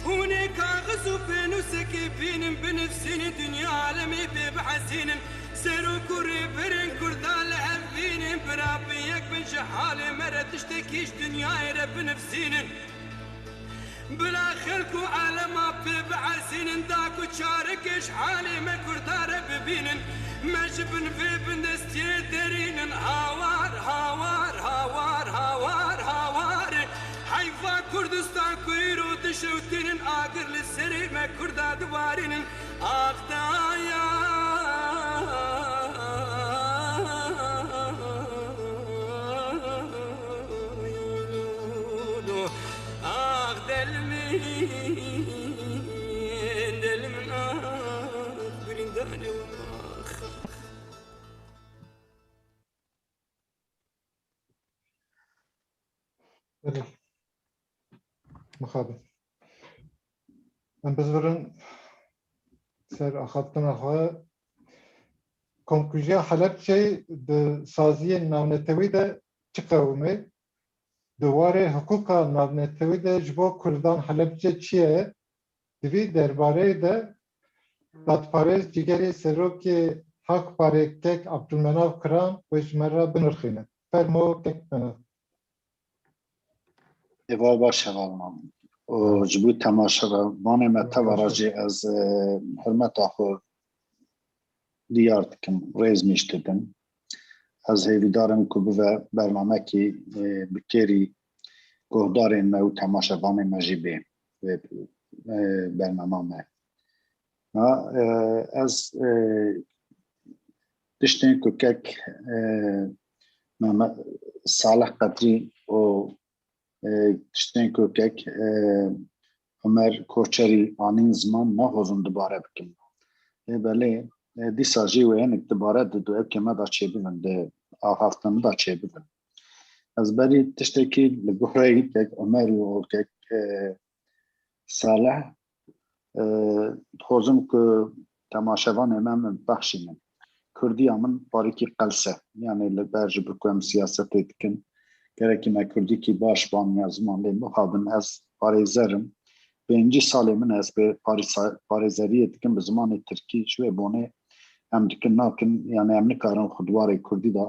hûn ê kaxiz û pênûsekê bînin, binivsînin, dinya alemê pê bihezînin. Serok û rêberên Kurdan li hev bînin, bira bi yek bin, ji halê me re tiştekî ji dinyayê re binivsînin. Bila xelk û alema pê biezînin, da ku çareke ji halê me Kurdan re bibînin. Me ji bin vê bindestiyê derînin, hawar, hawar, hawar, hawar, hawar. Heyfa Kurdistan ku îro dişewtînin, agir li serê me Kurda dibarînin. Ax da ya, ax del min, del min, ax birîndarê we, ax. Belê. Mixabin. Em bizvirin ser axaftina xwe. Komkujiya Helebçeyê di saziyên navnetewî de çi qewimê? Di warê hiqûqa navnetewî de ji bo Kurdan Helebçe çi ye? Di vî derbareyê de dadparêz cîgerê serokê Hak Parê kek Abdulmenav Kiran wê ji me re binirxîne. Fermo kek Menav. Êvar baş, hevalnan. Û ji bo temaşevanê me teva re jî ez, e, hurmeta xwe diyar dikim, rêz nîşt didim. Ez hêvîdar im ku bive bernamekî, e, bi kêrî guhdarên me û temaşevanên me jî bê, vê, e, bernama me. Ha, e, ez, e, tiştên ku kek, e, Mehmet Salih Qedrî û, e, tiştên ku kek, e, Omer Koçerî anîn ziman, naxwazim dubare bikim. Lê belê, e, dîsa jî wê hinek dubare di duetê me de çêbibin, di axaftina me de çêbibin. Ez berî tiştekî li gorî kek Omer û kek, e, Salih, e, dixwazim ku temaşevanê me min bibexşînin. Kurdiya min parîkî qels e. Yanî li ber ji ber ku em siyasetê dikin, gerekî me kurdîkî baş baniya ziman, lê mixabin ez parêzer im. Pêncî salê min ez bi parêsa-, parêzeriyê dikim bi zimanê tirkî, ji wê bonê em dikin nakin, yanî em nikarin xwe di warê kurdî de,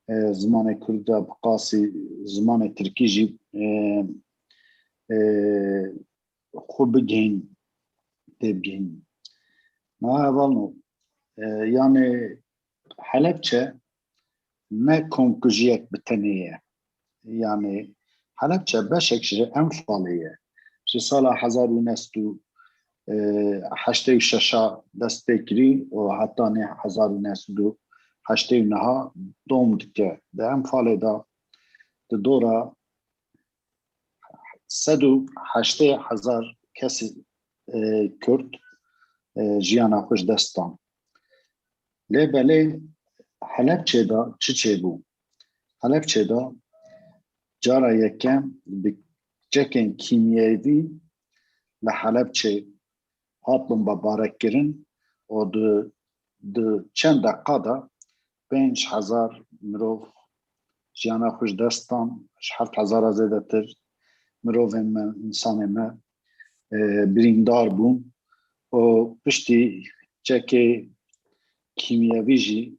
e, zimanê kurdî de bi qasî zimanê tirkî jî, e, e, xwe bigihîn, têbigihîn. Niha hevalno, e, yanî Helebçe ne komkujiyek bi tenê ye. Yanî Helebçe beşek ji Enfalê ye. ji sala hezar û neh sed û heştê û şeş dest pê kirî û hetanî hezar û neh sed û heştê û neh dom dike. Di Enfalê de di dora sed û heştê hezar kesî, e, Kurd, e, jiyana xwe ji dest dan. Lê belê Helebçê de çi çêbû? Helebçê de cara yekem bi çekên kîmyevî li Helebçê hat bombebarekkirin û di, di çend deqa de pênc hezar mirov jiyana xwe ji dest dan, ji heft hezara zêdetir mirovên me, însanên me, e, birîndar bûn û piştî çekê kîmyevî jî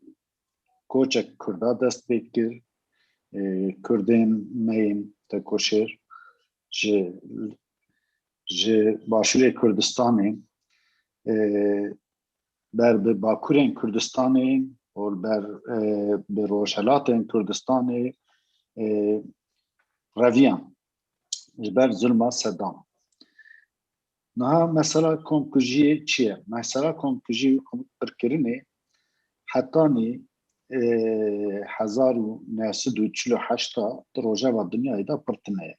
koçek Kurda dest pê kir. E, Kurdên me yên tekoşêr ji, ji Başûrê Kurdistanê, e, ber bi Bakurên Kurdistanê û li ber, e, bi Rojhelatên Kurdistanê, e, reviyan ji ber zulma Sedam. Niha mesela komkujiyê çi ye? Mesela komkujî û qirkirinê hetanî, e, hezar û neh sed û çil û heşt di rojeva dinyayê de pir tune ye.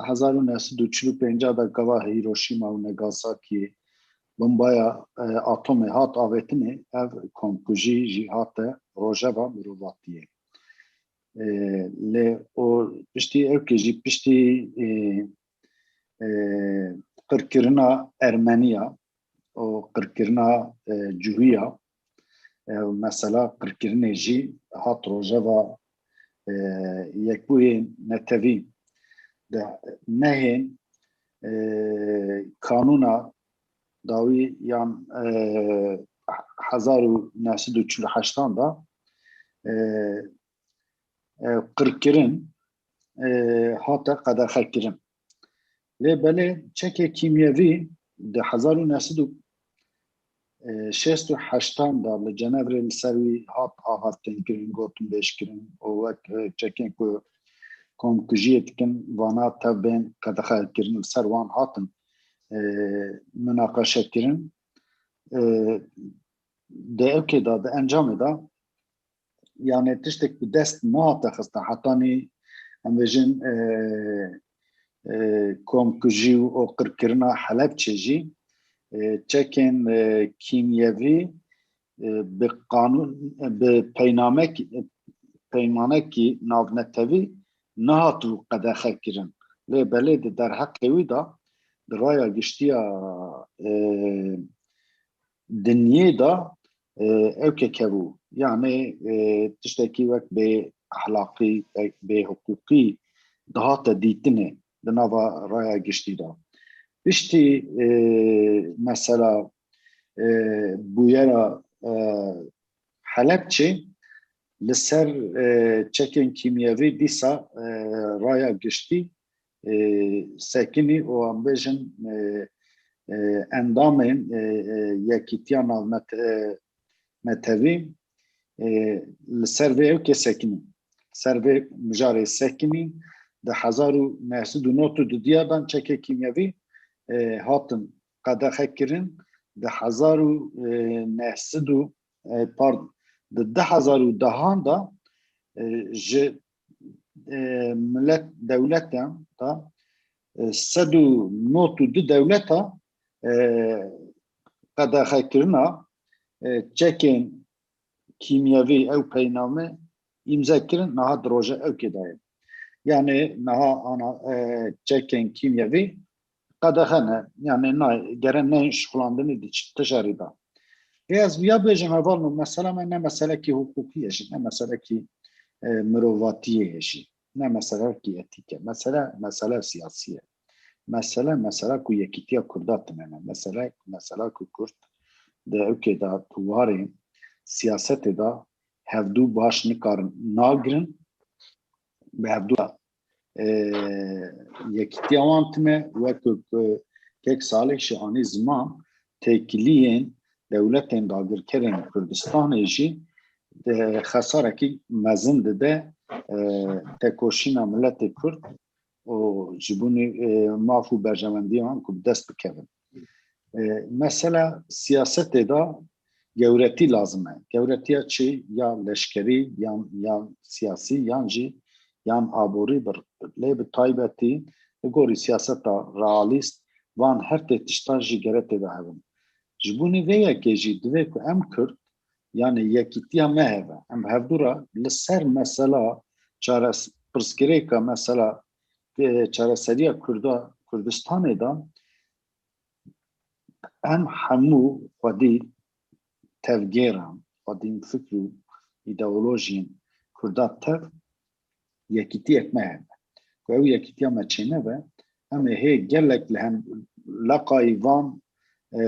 Hezar û neh sed û çil û pênc de gava Hiroşîma û Nagasakî bombaya, e, atomê hat avêtinê, ev komkujî jî hate rojeva mirovatiyê. E, lê û piştî ew kê jî piştî, e, e, qirkirina Ermeniya û qirkirina, e, Cuhiya, e, mesela qirkirinê jî hat rojeva, e, Yekbûyên Netewî de nehên, e, kanûna dawî yan, e, hezar û neh sed û çil û heştan de, e, e, qirkirin, e, hate qedexekirin. Lê belê çekê kîmyevî di hezar û neh sed û şêst û heştan de li Cenevrê li ser wî hat axaftinkirin, gotinbêjkirin û wek, e, çekên ku komkujiyê dikin, vana tev bên qedexekirin, li ser wan hatin, e, minaqeşekirin. E, di ewkê de, di encamê de, yani tiştek bi dest nehate xistin, hetanî em bêjin, e, e, komkujî û qirkirina Helebçê jî, e, çekên, e, kîmyevî, e, bi qanûn, bi peynamek-, peymanekî navnetewî nehatibû qedexe kirin. Lê belê di derheqê wî de di raya giştiya, e, dinyê de, e, ew kekebû. Yani, e, tiştekî wek bê ehlaqî, wek bê hiqûqî dihate dîtinê di nava raya giştî de. Piştî, e, mesela, e, bûyera, e, Helebçê li ser, e, çekên kîmyevî dîsa, e, raya giştî, e, sekinî û em bêjin, e, e, endamên, e, e, Yekîtiya Navnet-, e, Netewî, e, li ser vê ewkê sekinî. Ser vê mijarê sekinî di hezar û neh sed û nod û du diya dan çekê kîmyevî, e, hatin qedexe kirin. Di hezar û neh sed û, e, pardon, di du hezar û dehan de, e, ji, e, milet dewletan de, e, sed û nod û du dewleta, e, qedexekirina, e, çekên kîmyevî ew peyname îmze kirin, niha di roje ewkê de ye. Yani niha ana, e, çekên kîmyevî qedexe ne, yani na, gere ne şixulandinê di ç-, tijarî de. Ê ez viya bêjim hevalno, mesela me ne meselekî hiqûqî ye jî, ne meselekî, e, mirovatiyê ye jî, ne meselekî etîk e. Mesele, mesele siyasî ye. Mesele, mesela ku yekîtiya Kurda tune ne. Mesele, mesela ku Kurd di ewkê de di warê siyasetê de hevdû baş nikarin nagirin, bi hevdû, e, yekîtiya wan tune, wek ku Kek Salih jî anî ziman, têkiliyên dewletên dagirkerên Kurdistanê jî, e, xesarekî mezin dide, e, tekoşîna miletê Kurd û ji bo nî, e, maf û berjewendiya wan ku bi dest bikevin. E, mesela siyasetê de gewretî lazim e. Gewretiya çi? Ya leşkerî, yan, yan siyasî, yan jî, yan aborî bir. Lê bi taybetî li gorî siyaseta realîst van her tê tişta jî gere tê de hebin. Ji bo nî vê yekê jî divê ku em Kurd, yanî yekîtiya me hebe. Em hevdû re li ser mesela çares-, pirsgirêka mesela, e, çareseriya Kurda, Kurdistanê de em hemû xwedî tevgêran, xwedî fikr û îdeolojiyên Kurda tev yekîtiyek me hebe. Ku ew yekîtiya me çênebe, em ê hê gelek li hem leqayî van, e,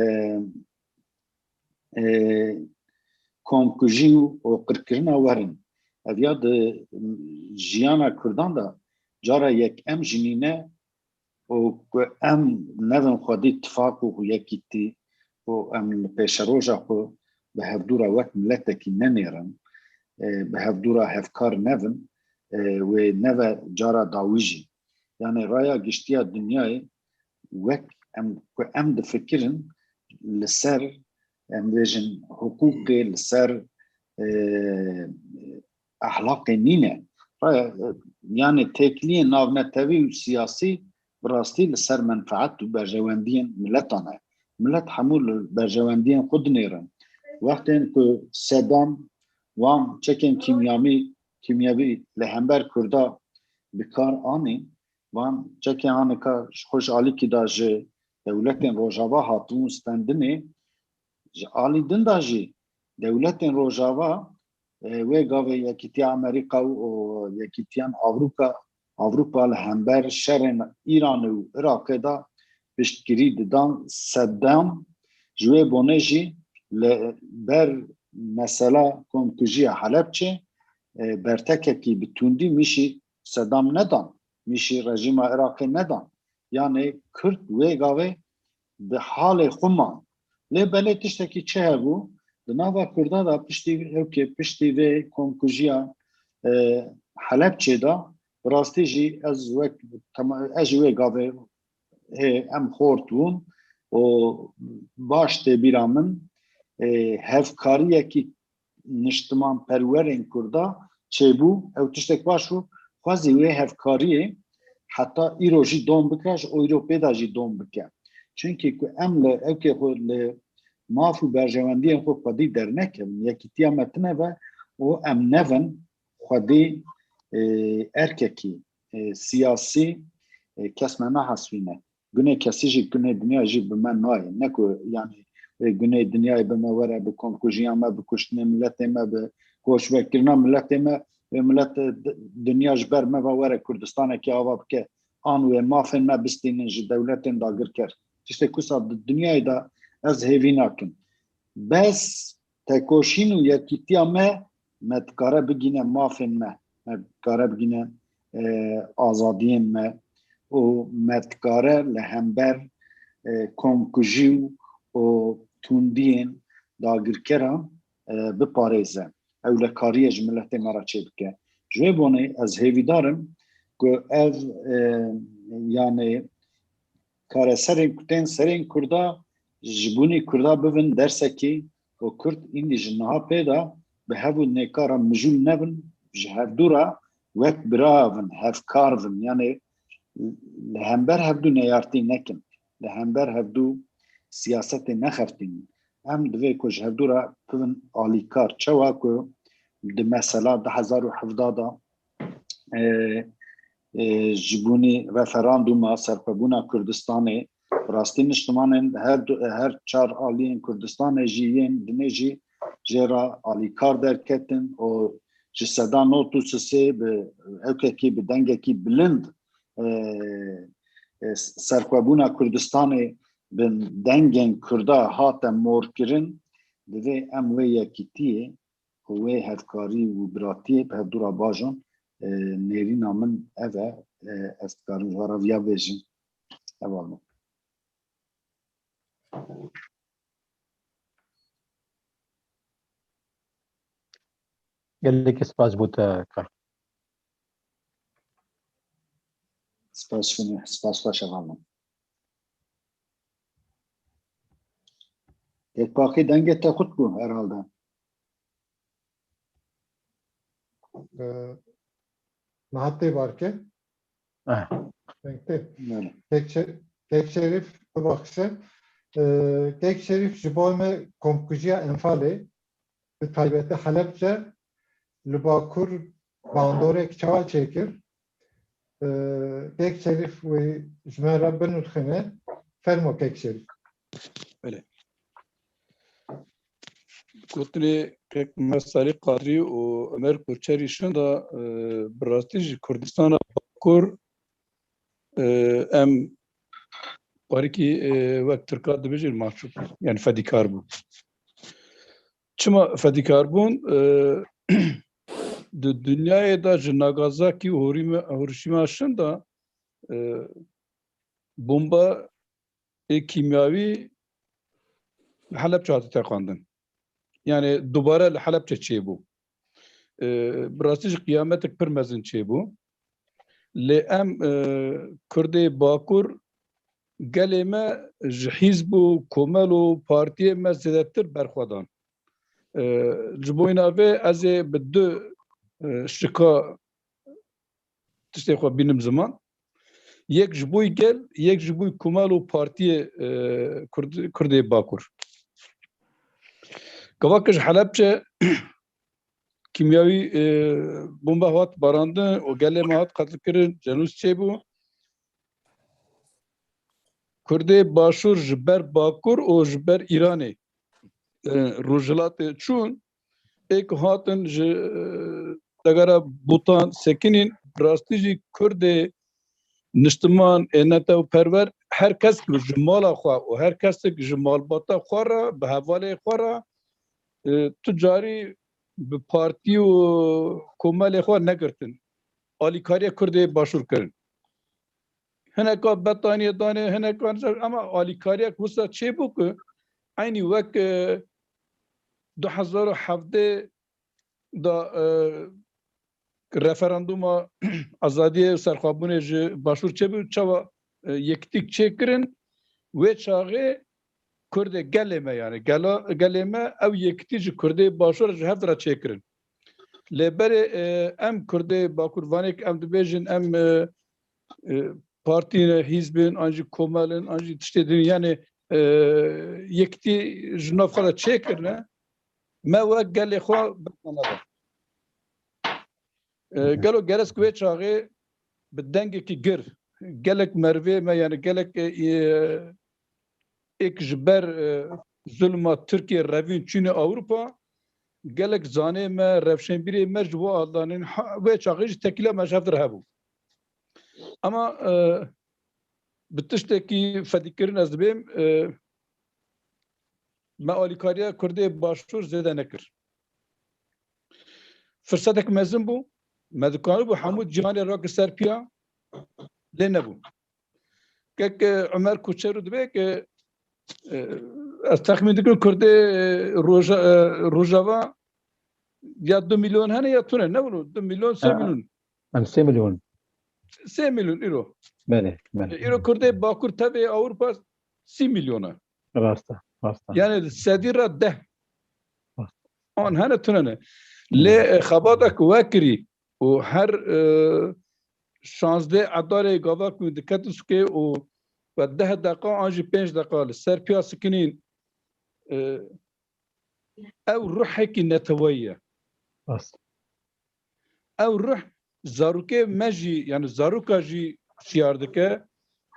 e, komkujî û, û qirkirina werin. Ev ya di jiyana Kurdan de cara yek em jinîne û ku em nevin xwedî tifak û yekîtî û em li pêşeroja xwe bi hevdû re wek miletekî nenêrin, e, bi hevdû re hevkar nevin, e, wê neve cara dawî jî. Yanî raya giştiya dinyayê wek em, ku em difikirin li ser, em bêjin, hiqûqê, li ser, e, ehlaqê nîne. Raya, yanî têkiliyên navnetewî û siyasî bi rastî li ser menfeet û berjewendiyên miletan e. Milet hemû li berjewendiyên xwe dinêrin. Wextên ku Sedam wan çekên kîmyamî, kîmyevî li hember Kurda bi kar anîn, van çekên anika ji xwe ji alîkî de ji dewletên Rojava hatibûn stendinê, ji alî din de jî dewletên Rojava, e, wê gavê Yekîtiya Amerîka û, û Yekîtiyan Avrupa, Avrupa li hember şerên Îranê û Iraqê de piştgirî didan. Sedam ji wê bonê jî li ber mesela komkujiya Helebçê, e, bertekekî bi tundî mîşî Sedam nedan, mîşî rejîma Iraqê nedan. Yanî Kurd wê gavê bi halê xwe man. Lê belê tiştekî çi hebû? Di nava Kurda de piştî, ewkê piştî vê komkujiya, e, Helebçê de, bi rastî jî ez wek tema-, ez jî wê gavê, e, em xort bûn û baş tê bîra min, e, hevkariyekî niştimanperwerên Kurda çêbû, ew tiştek baş bû. Xwezî wê hevkariyê heta îro jî dom bike, ji Ewropê de jî dom bike. Çunkî ku em li ewkê xwe li maf û berjewendiyên xwe xwedî dernekevin, yekîtiya me tine ve û em nevin xwedî, e, erkekî, e, siyasî, e, kes me nahesibîne. Gunê kesî jî, gunê dinya jî bi me nayê. Ne ku, yanî, e, gunê dinyayê bi me were, bi komkujiya me, bi kuştinê miletê me, bi koçberkirina miletê me, wê milet, e, di-, dinya ji ber me ve were Kurdistanekî ava bike, an wê mafên me bistînin ji dewletên dagirker. Tiştê ku sa di dinyayê de ez hêvî nakim. Bes tekoşîn û yekîtiya me, me dikare bigîne mafên me, me dikare bigîne, e, azadiyên me û me dikare li hember, e, komkujî û, û tundiyên dagirkeran, e, biparêze. Ew lekariyê ji miletê me re çêbike. Ji vê bonê ez hêvîdar im ku ev, e, yanî kareserên ku tên serên Kurda ji bûnî Kurda bibin dersekî û Kurd îndî ji niha pê de bi hev û nêka re mijûl nebin, ji hevdû re wek bira bin, hevkar bin. Yanî li hember hevdû neyartî nekin, li hember hevdû siyasetê nexeftînin. Em divê ku ji hevdû re bibin alîkar. Çawa ku di mesela du hezar û hevdeh de, e, e, ji bûnî referandûma serxwebûna Kurdistanê, bi rastî niştimanên her du, her çar aliyên Kurdistanê jî yên dinê jî jê re alîkar derketin û ji seda nod û sisê bi ewkekî, bi dengekî bilind, e, e, serxwebûna Kurdistanê bi dengên Kurda hate morkirin, divê em wê yekîtiyê û wê hevkarî û biratiyê bi hevdû re bajon. E, nêrîna min ev e, e, ez dikarim ji we re viya bêjim. Heval min. Gelekî spas bo te, kak. Spas şûnê, spas xweş hevalno. Kek Pakî, dengê te qut bû herhalde. Ee, Nihat tê barke. Eh. Deng tê. Bele. Kek Şe-, Kek Şerîf, bibaxşe. Ee, Kek Şerîf ji bo me komkujiya Enfalê, bi taybetî Helebce, li Bakur bandorek çawa çêkir? Ee, Kek Şerîf wê ji me re binirxine. Fermo Kek Şerîf. Belê. Gotinê Kek Mesarî Qadrî û Ömer Koçerî şinda, e, bi rastî ji Kurdistana Bakur, e, em parîkî, e, wek Tirka dibêjin mahcup, yani fedîkar bû. Çima fedîkar bûn? E, di dinyayê de ji Nagasaki û Horîme-, Hiroşîma şinda, e, bomba ê kîmyawî li Helebçe hate teqandin. Yani dubare li Helebçe çêbû. E, bi rastî jî qiyametek pir mezin çêbû. Lê em, e, Kurdê Bakur gelê me ji hîzb û komel û partiyê me zêdetir berxwe dan. E, ji bo îna vê ez ê bi du, e, şika tiştê xwe bînim ziman. Yek ji bo gel, yek ji bo komel û partiyê, e, Kurd-, Kurdê Bakur. Gava ku ji Helebçe kîmyawî, e, bombe hat barandin û gelê me hat qetilkirin, cenûs çêbû. Kurdê Başûr ji ber Bakur û ji ber Îranê, e, Rojhilatê çûn, ê ku hatin ji, e, degera Bûtan sekinîn, bi rastî jî Kurdê niştiman, ê netewperwer, her kes ku ji mala xwe û her kesek ji malbata xwe re, bi hevalê xwe re, e, tu carî bi partî û komelê xwe negirtin. Alîkariya Kurdê Başûr kirin. Hineka betaniyê danê, hineka, ama alîkariyek wisa çêbû ku eynî wek, e, du hezar û hevdeh da, e, referanduma azadiyê û serxwebûnê ji Başûr çêbû, çawa, e, yekitîk çêkirin, wê çaxê Kurdê gelê me, yani gela, gelê me ew yekitî ji Kurdê Başûr ji hev re çêkirin. Lê berê, e, em Kurdê Bakur, vanê ku em dibêjin em, e, e, partî ne, hîzb in, an jî komel in, an jî tiştê din, yani, e, yekitî ji nav xwe de çêkirine, me wek gelê xwe berxwe neda. E, gelo gerek wê çaxê bi dengekî gir, gelek merivê me, yani gelek, e, e, êk ji ber, e, zulma Tirkiye revîn çûne Ewropa, gelek zanê me, rewşenbîrê me ji bo aldanên ha-, wê çaxê jî tekîla me ji hev re hebû. Ama, e, bi tiştekî fedîkirin ez dibêm, e, me alîkariya Kurdê Başûr zêde nekir. Firsetek mezin bû, me dikanibû hemû cîhanê rakir ser piya, lê nebû. Kek, e, Ömer Koçerû dibê ke, e, ez texmîn dikim Kurdê, e, Roja-, e, Rojava ya du milyon hene ya tune, ne wilo? Du milyon, sê Ha. milyon. Em sê milyon. Sê milyon euro. Belê, belê. E, îro Kurdê Bakur tevê Ewropa sî milyon e. Rast e, rast e. Yani sedî re deh. Rast. An hene tune ne. Lê, e, xebata ku we kirî û her, e, şazdeh edarê gava ku diketin sukê û we deh deqa an jî pênc deqa li ser piya sikinîn, e, ew ruhekî neteweyî ye. Rast. Ew ruh zarokê me jî, yani zaroka jî şiyar dike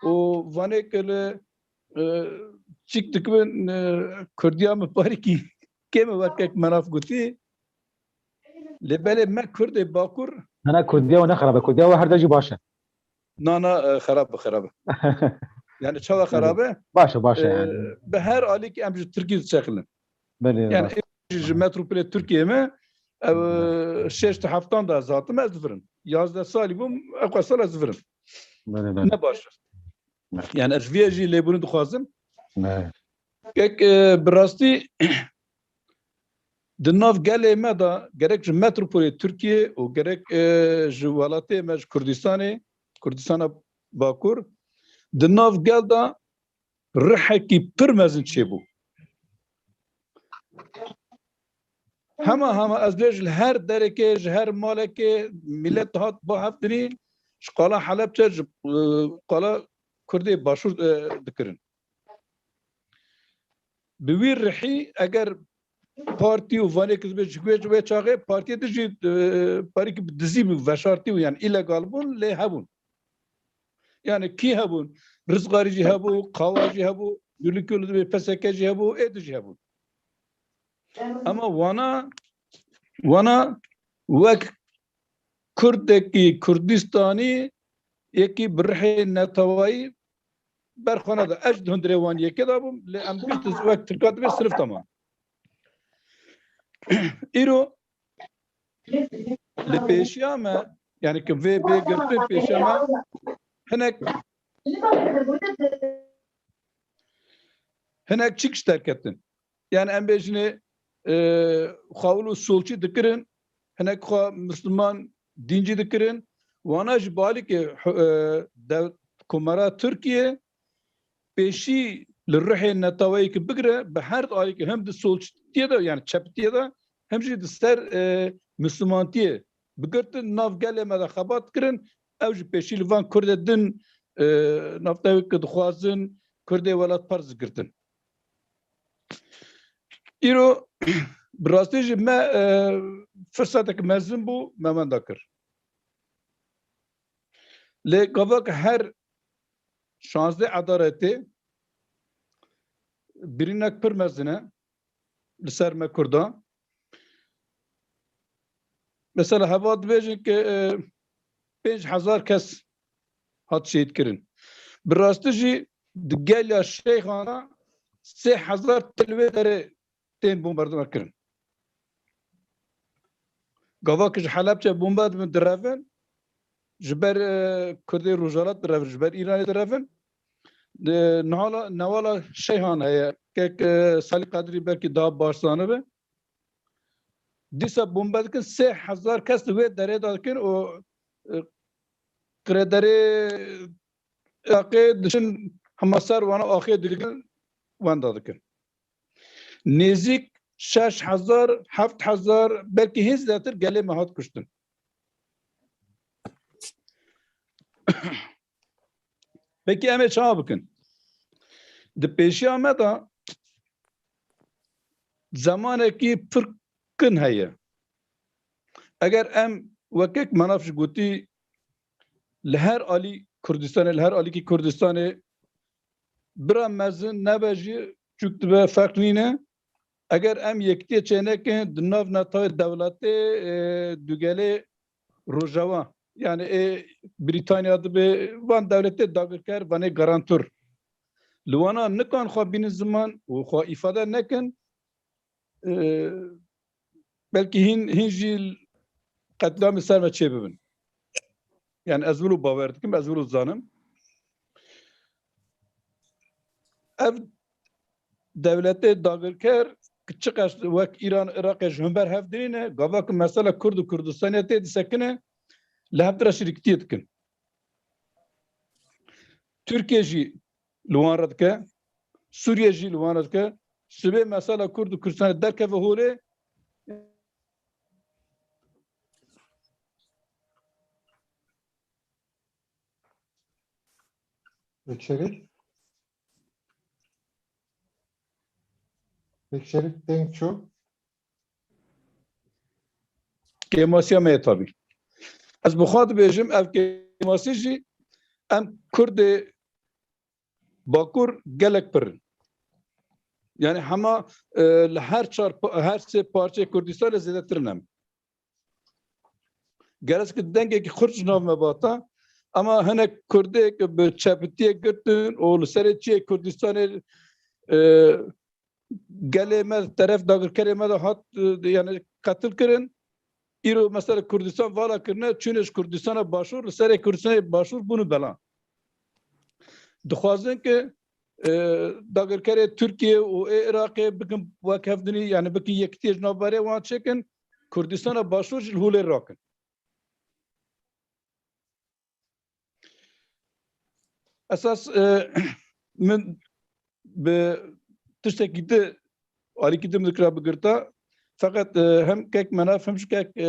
û vanê ke li, e, çîk dikibin, e, Kurdiya min parîkî kêm e wekek Menaf gotî. Lê belê me Kurdê Bakur. Na, na, Kurdiya we ne xerab e. Kurdiya we her de jî baş e. Na, na, e, xerab e, xerab e. Yani çawa xerab e? Baş e, baş e E, yani. Bi her alî ki em ji Tirkî diçeqilin. Belê, Yani rast. Ê jî ji metropolê Tirkiyê me, ev, Hı. e, şeş û heftan de ez hatim, ez divirim. Yazdeh salî bûm, ev qasal ez divirim. Belê, belê. Ne baş e. Ne. Yani ez vê jî lêbûrî dixwazim. Ne. Kek, e, bi rastî di nav gelê me de gerek ji metropolê Tirkiyê û gerek, e, ji welatê me ji Kurdistanê, Kurdistana Bakur, di nav gel de rihekî pir mezin çêbû. Hema hema ez bêjim, li her derekê, ji her malekê milet hat bo hevdinî, ji qala Helebçe, ji, e, qala Kurdê Başûr, e, dikirin. Bi wî rihî eger partî û vanê ki dibe ji wê, wê çaxê partiyê dijî, e, parî ki bi dizî bû, veşartî bû, yani îlegal bûn, lê hebûn. Yani kî hebûn? Rizgarî jî hebû, Kawa jî hebû, Gulîkulu dibê P S K jî hebû, ê dijî hebûn. Ama wana, wana wek Kurdekî Kurdistanî yekî bi rihê netewayî berxwe neda. Ez jî di hundirê wan yekê de bûm, lê em giş wek Tirka dibê sinif tamam. Îro li pêşiya me, yani ki vê bê girtin pêşiya me, hinek, hinek çik ji derketin. Yani em bêjinê, e, xawil û solçî dikirin, hinek xwe Misliman dîncî dikirin. Wana ji balîkê, e, dew-, komara Tirkiye pêşî li rihê neteweyê ki bigire, bi her alîkê hem di solçitiyê de, yani çepitiyê de, hem jî di ser, e, Mislimantiyê bigirtin, nav gelê me de xebat kirin, ew jî pêşî li van Kurdê din, e, navtewê ki dixwazin Kurdê welatparz digirtin. Îro bi rastî jî me, e, firsetek mezin bû, me wenda kir. Lê gava ki her şazdeh edaretê birînek pir mezin e li ser me Kurdan. Mesela heva dibêjin ki, e, pênc hezar kes hat şehîd kirin. Bi rastî jî di gel ya Şeyxana sê hezar til wê derê tên bombardeman kirin. Gava ki ji Helebçe bombe dibin direvin, ji ber, e, Kurdê Rojhilat direvin, ji ber Îranê direvin. E, nihala newala Şeyhan heye, kek, e, Salî Qedrî belkî daha baş zanibe. Dîsa bombe dikin, sê hezar kes li wê derê de dikin û, e, qirêderê Iraqê diçin hema ser wana axê dikin, wenda dikin. Nêzîk şeş hezar, heft hezar, belkî hîn zêdetir gelê me hat kuştin. Pekî em ê çawa bikin? Di pêşiya me de zemanekî pir kin heye. Eger em wekek Menaf ji gotî li her alî Kurdistanê, li her alîkî Kurdistanê bira mezin nebe jî çûk dibe ferq nîne. Eger em yekitiyê çênekin di nav netewê dewletê, e, dugelê Rojava, yani ê Brîtanya dibe van dewletê dagirker, vanê garantor. Li wana nikan xwe bînin ziman û xwe îfade nekin, e, belkî hîn, hîn jî qetliamê ser me çê bibin. Yani ez wilo bawer dikim, ez wilo zanim. Ev dewletê dagirker ki çiqas wek Îran, Iraqê ji hûn ber hev dirîne, gava ku mesela Kurd û Kurdistanê tê disekine, li hev re şirîktiyê dikin. Tirkiye jî li wan re dike, Sûriye jî li wan re dike. Sibê mesela Kurd û Kurdistanê derkeve holê. Pêk Şerîf? Pêk Şerîf deng çû? Kêmasiya me ye tabî. Ez bi xwe dibêjim, ev kêmasî jî em Kurdê Bakur gelek pir in. Yani hema, e, li her çar pa-, her sê parçeyê Kurdistanê zêdetir in em. Gerek ki dengekî xurt ji nav me bata, ama hinek Kurdê ki bi çepitiyê girtin û li serê çiyê Kurdistanê, e, gelê me, teref dagirkerê me de hat, e, yani qetil kirin. Îro mesela Kurdistan vala kirine, çûne ji Kurdistana Başûr, li serê Kurdistanê Başûr bûne bela. Dixwazin ki, e, dagirkerê Tirkiye û ê Iraqê bikin wek hevdinî, yani bikin yekitiyê ji navberê wan çêkin, Kurdistana Başûr jî li holê rakin. Esas e, min bi tiştekî di alîkî di min dikira bigirta. Feqet e, hem kek Menaf hem jî kek e,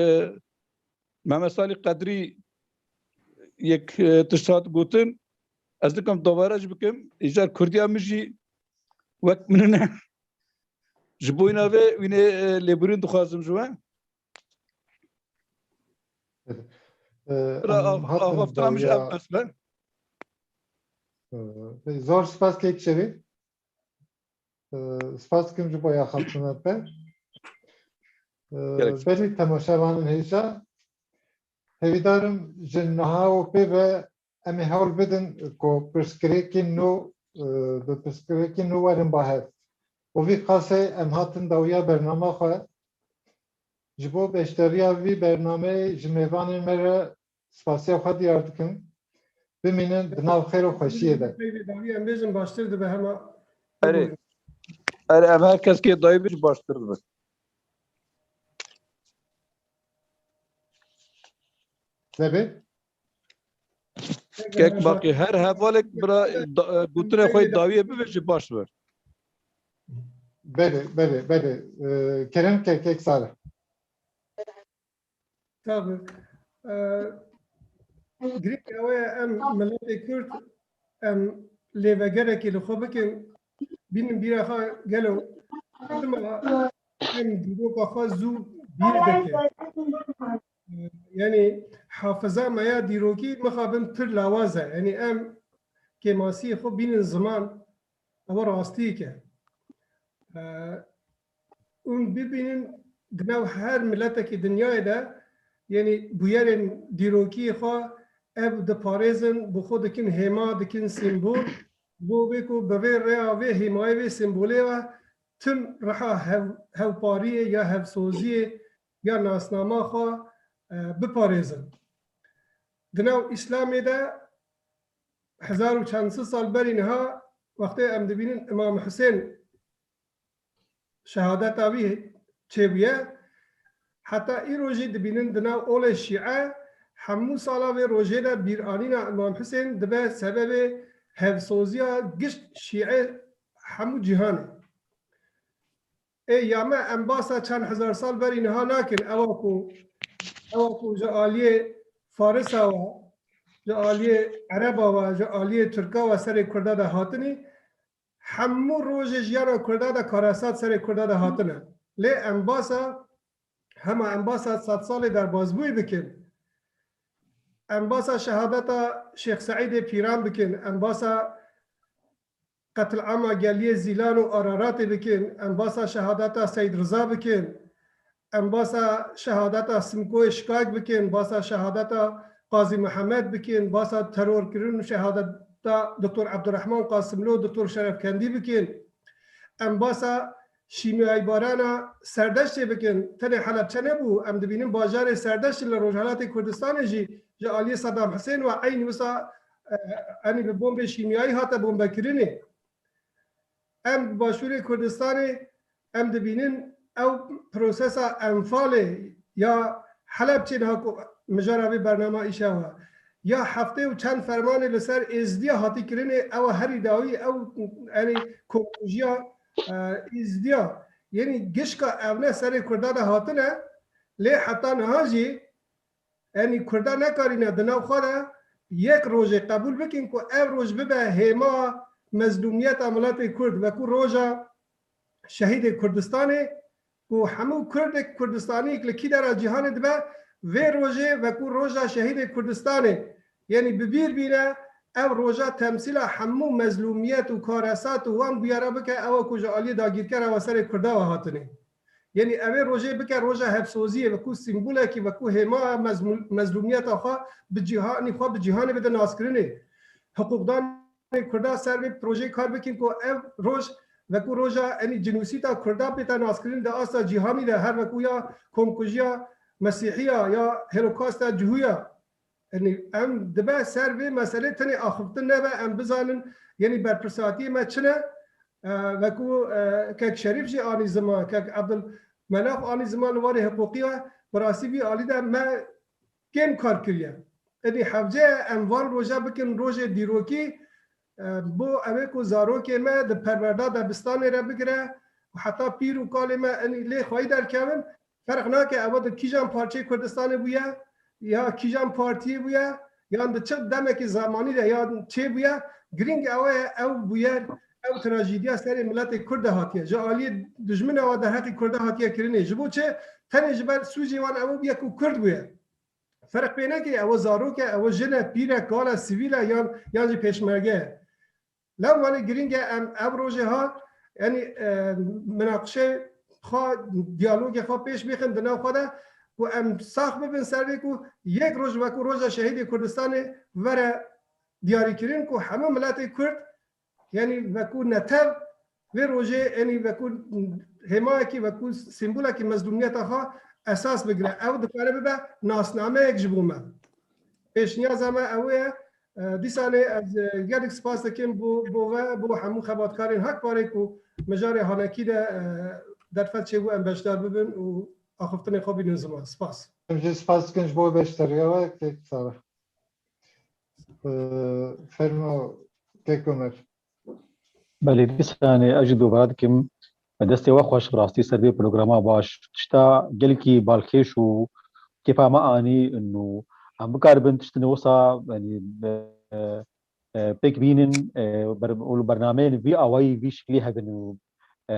Mehmet Salî Qedrî yek e, tişt hat gotin. Ez dikam dawara jî bikim. Îcar Kurdiya min jî wek min ne. Ji boyna vê wînê e, lêbûrîn dixwazim ji we. Bira, av- avaftina min jî ev bes be. Zor spas kek Şerîf. Spas dikim ji bo axaftina te. Belê temaşevanên hêja. Hêvîdarim ji niha û pê ve em ê hewl bidin ku pirsgirêkên nû, bi pirsgirêkên nû werin ba hev. Û vî qasê em hatin dawiya bernama xwe. Ji bo beşdariya vî bernameyê ji mêvanên me re spasiya xwe diyar dikim. Bimînin di nav xêr û xweşiyê de. Peyvê dawî em bêjin baştir dibe hema. Erê. Erê, em her kes kê dawî bêjin baştir dibe. Sebê? Kek Baqî, her hevalek bira da- e, gotinê xwe dawiyê bibêje baş be. Belê, belê, belê. Ee, kerem ke kek Salih. Tabii. Ee, girêk ew e em miletê Kurd em lêvegerekê li xwe bikin. Bînin bîra xwe gelo. Dima em dîroka xwe zû bîr dike. Yanî hafiza me ya dîrokî mixabin pir lawaz e. Yanî em kêmasiyê xwe bînin ziman, ew rastiyek e. Hûn bibînin di nav her miletekî dinyayê de, yanî bûyerên dîrokî xwe ev diparêzin, bi xwe dikin hêma, dikin sîmbol. Bo vê ku bi vê rêya vê hêmayê vê sîmbolê ve tim riha hev, hevpariyê ya hevsoziyê ya nasnama xwe e, biparêzin. Di nav Îslamê de hezar û çend sed sal berî niha wextê em dibînin Îmam Husên şehadeta wî çêbûye, heta îro jî dibînin di nav olê Şîe hemû sala vê rojê de bîranîna Îmam Husên dibe sebebê hevsoziya gişt Şîe hemû cîhanê. Ê ya me em basa çend hezar sal berî niha nakin, ewa ku ewa ku ji aliyê Farisa ve, ji aliyê Ereba ve, ji aliyê Tirka ve serê Kurda de hatinî, hemû rojê jiyana Kurda de karesat serê Kurda de hatine. Lê em basa hema em basa sedsalê derbazbûyî bikin. Em basa şehadeta Şêx Seîdê Pîran bikin, em basa qetilama geliyê Zîlan û Araratê bikin, em basa şehadeta Seyd Riza bikin, em basa şehadeta Simkoyê Şikak bikin, basa şehadeta Qazî Mihemed bikin, basa terorkirin û şehadeta Doktor Ebdurehman Qasimlo, Doktor Şerefkendî bikin, em basa şîmyayîbarana Serdeştê bikin. Tenê Helebçe nebû, em dibînin bajarê Serdeştê li Rojhelatê Kurdistanê jî ji aliyê Sedam Hisên ve eynî wisa, e, enî bi bombê şîmyayî hate bombekirinê. Em bi Başûrê Kurdistanê em dibînin ew prosesa Enfalê ya Helebçê niha ku mijara vê bernama îşev e. Ya heftê û çend fermanê li ser Êzidiya hatî kirinê, ew herî dawî ew, enî komkujiya, e, Êzidiya. Yenî gişka evne serê Kurda de hatine, lê heta niha jî Enî Kurda nekarîne di nav xwe de yek rojê qebûl bikin ku ev roj bibe hêma mezlûmiyeta miletê Kurd, wekû roja şehîdê Kurdistanê ku hemû Kurdek Kurdistaniyek li kî dera cîhanê dibe, vê rojê wekû roja şehîdê Kurdistanê, yenî bi bîr bîne, ev roja temsîla hemû mezlûmiyet û karesat û wan bûyera bike, ew e ku ji aliyê dagîrkera ve serê Kurda ve hatine. Yenî ev ê rojê bike roja hevsoziyê, wekû sîmbolekî, wekû hêma mezmû-, mezlûmiyeta xwe bi cîhanî xwe bi cîhanê bide naskirinê. Hiqûqdanê Kurda ser vê projeyê kar bikin ku ev roj wekû roja enî cinûsîta Kurda bête naskirin di asta cîhanî de, her wekû ya komkujiya Mesîhiya ya Holokausta Cihûya. Yanî em dibe ser vê meselê tenê axiftin nebe, em bizanin, yanî berpirsatiyê me çi ne? E, wekû, e, kek Şerîf jî anî ziman, kek Ebdul Menaf anî ziman li warê hiqûqî ve, bi rastî vî alî de me kêm kar kiriye. Yanî hevce ye em van roja bikin rojê dîrokî, E, bo ew ê ku zarokê me di perwerda debistanê re bigire û heta pîr û kalê me enî lê xweyî derkevin, ferq nake ew di kîjan parçeyê Kurdistanê bûye, ya kîjan partiyê bûye, yan di çi demekî zemanî de yan çê bûye, girîng ew e, ew bûyer, ew trajîdiya serê miletê Kurd de hatiye. Ji aliyê dijmina wa derheqî Kurda hatiye kirinê. Ji bo çi? Tenê ji ber sûcê wan ew bûye ku Kurd bûye. Ferq pê neke, ew zarok e, ew jin e, pîr e, kal e, sivîl e, yan, yan jî pêşmerge ye. Lewma girîng e em ev rojê ha, yanî, e, minaqişe xwe, diyalogê xwe pêş bixin di nav xwe de, ku em sax bibin ser vê ku yek roj wekû roja şehîdê Kurdistanê were diyarîkirin, ku hemû miletê Kurd, yanî wekû netew vê rojê, yanî wekû hêmayekî, wekû sîmbolekî mezlûmiyeta xwe esas bigire. Ew dikare bibe nasnameyek ji bo me. Pêşniyaza me ew e. E, dîsanê ez, e, gelek spas dikim bo, bo ve, bo hemû xebatkarên Hak Parê ku mijarê hanekî de, e, derfet çêbû em beşdar bibin û axiftinê xwe bînin ziman. Spas. Em jî spas dikin ji bo beşdariya we, kek Salih. E, fermo, kek Omer. Belê, dîsanê ez jî dubare dikim. Destê we xweş, bi rastî ser vê programa baş. Tişta gelkî balkêş û kêfa me anî û em bikaribin tiştine wisa, yanî, e, e, pêk bînin, e, ber-, û bernameyên vî awayî, vî şiklî hebin û, e,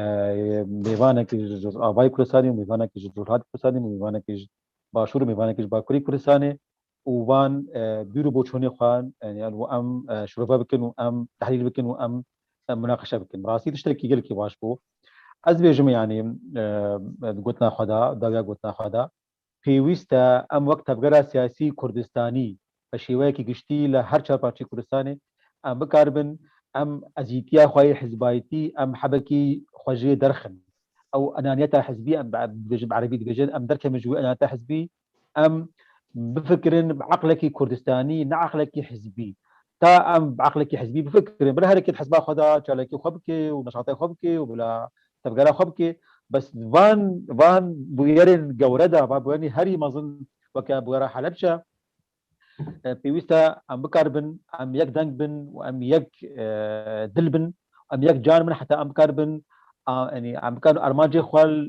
mêvanekî ji Rojavayê Kurdistanê û mêvanekî ji Rojhilatê Kurdistanê û mêvanekî ji Başûr û mêvanekî ji Bakurê Kurdistanê û van, e, bîr û boçûnê xwe, e, yanî û em, e, şirove bikin û em tehlîl bikin û em, e, munaqeşe bikin. Rastî tiştekî gelekî baş bû. Ez bêjim, yanî, e, e, gotina xwe da, dawiya gotina xwe da. Pêwîst e em wek tevgera siyasî Kurdistanî bi şêweyekî giştî li her çar parçeyê Kurdistanê em bikaribin em ezîtiya xwe yê hizbayîtî em hebekî xwe jê derxin. Ew enaniyeta hizbî em bi, dibêjin, bi erebî dibêjin, em derkevin ji wê enaniyeta hizbî, em bifikirin bi eqlekî Kurdistanî, ne eqlekî hizbî. Ta em bi eqlekî hizbî bifikirin, bila her yekê di hizba xwe de çalakî xwe bike û neşatê xwe bike û bila tevgera xwe bike. Bes van, van bûyerên gewre de, van bûyerên herî mezin weke bûyera Helebçe, e, pêwîst e em bikaribin, em yek deng bin û em yek, e, dil bin, em yek can bin, heta em bikaribin, a, yanî em bikaribin armancê xwe li,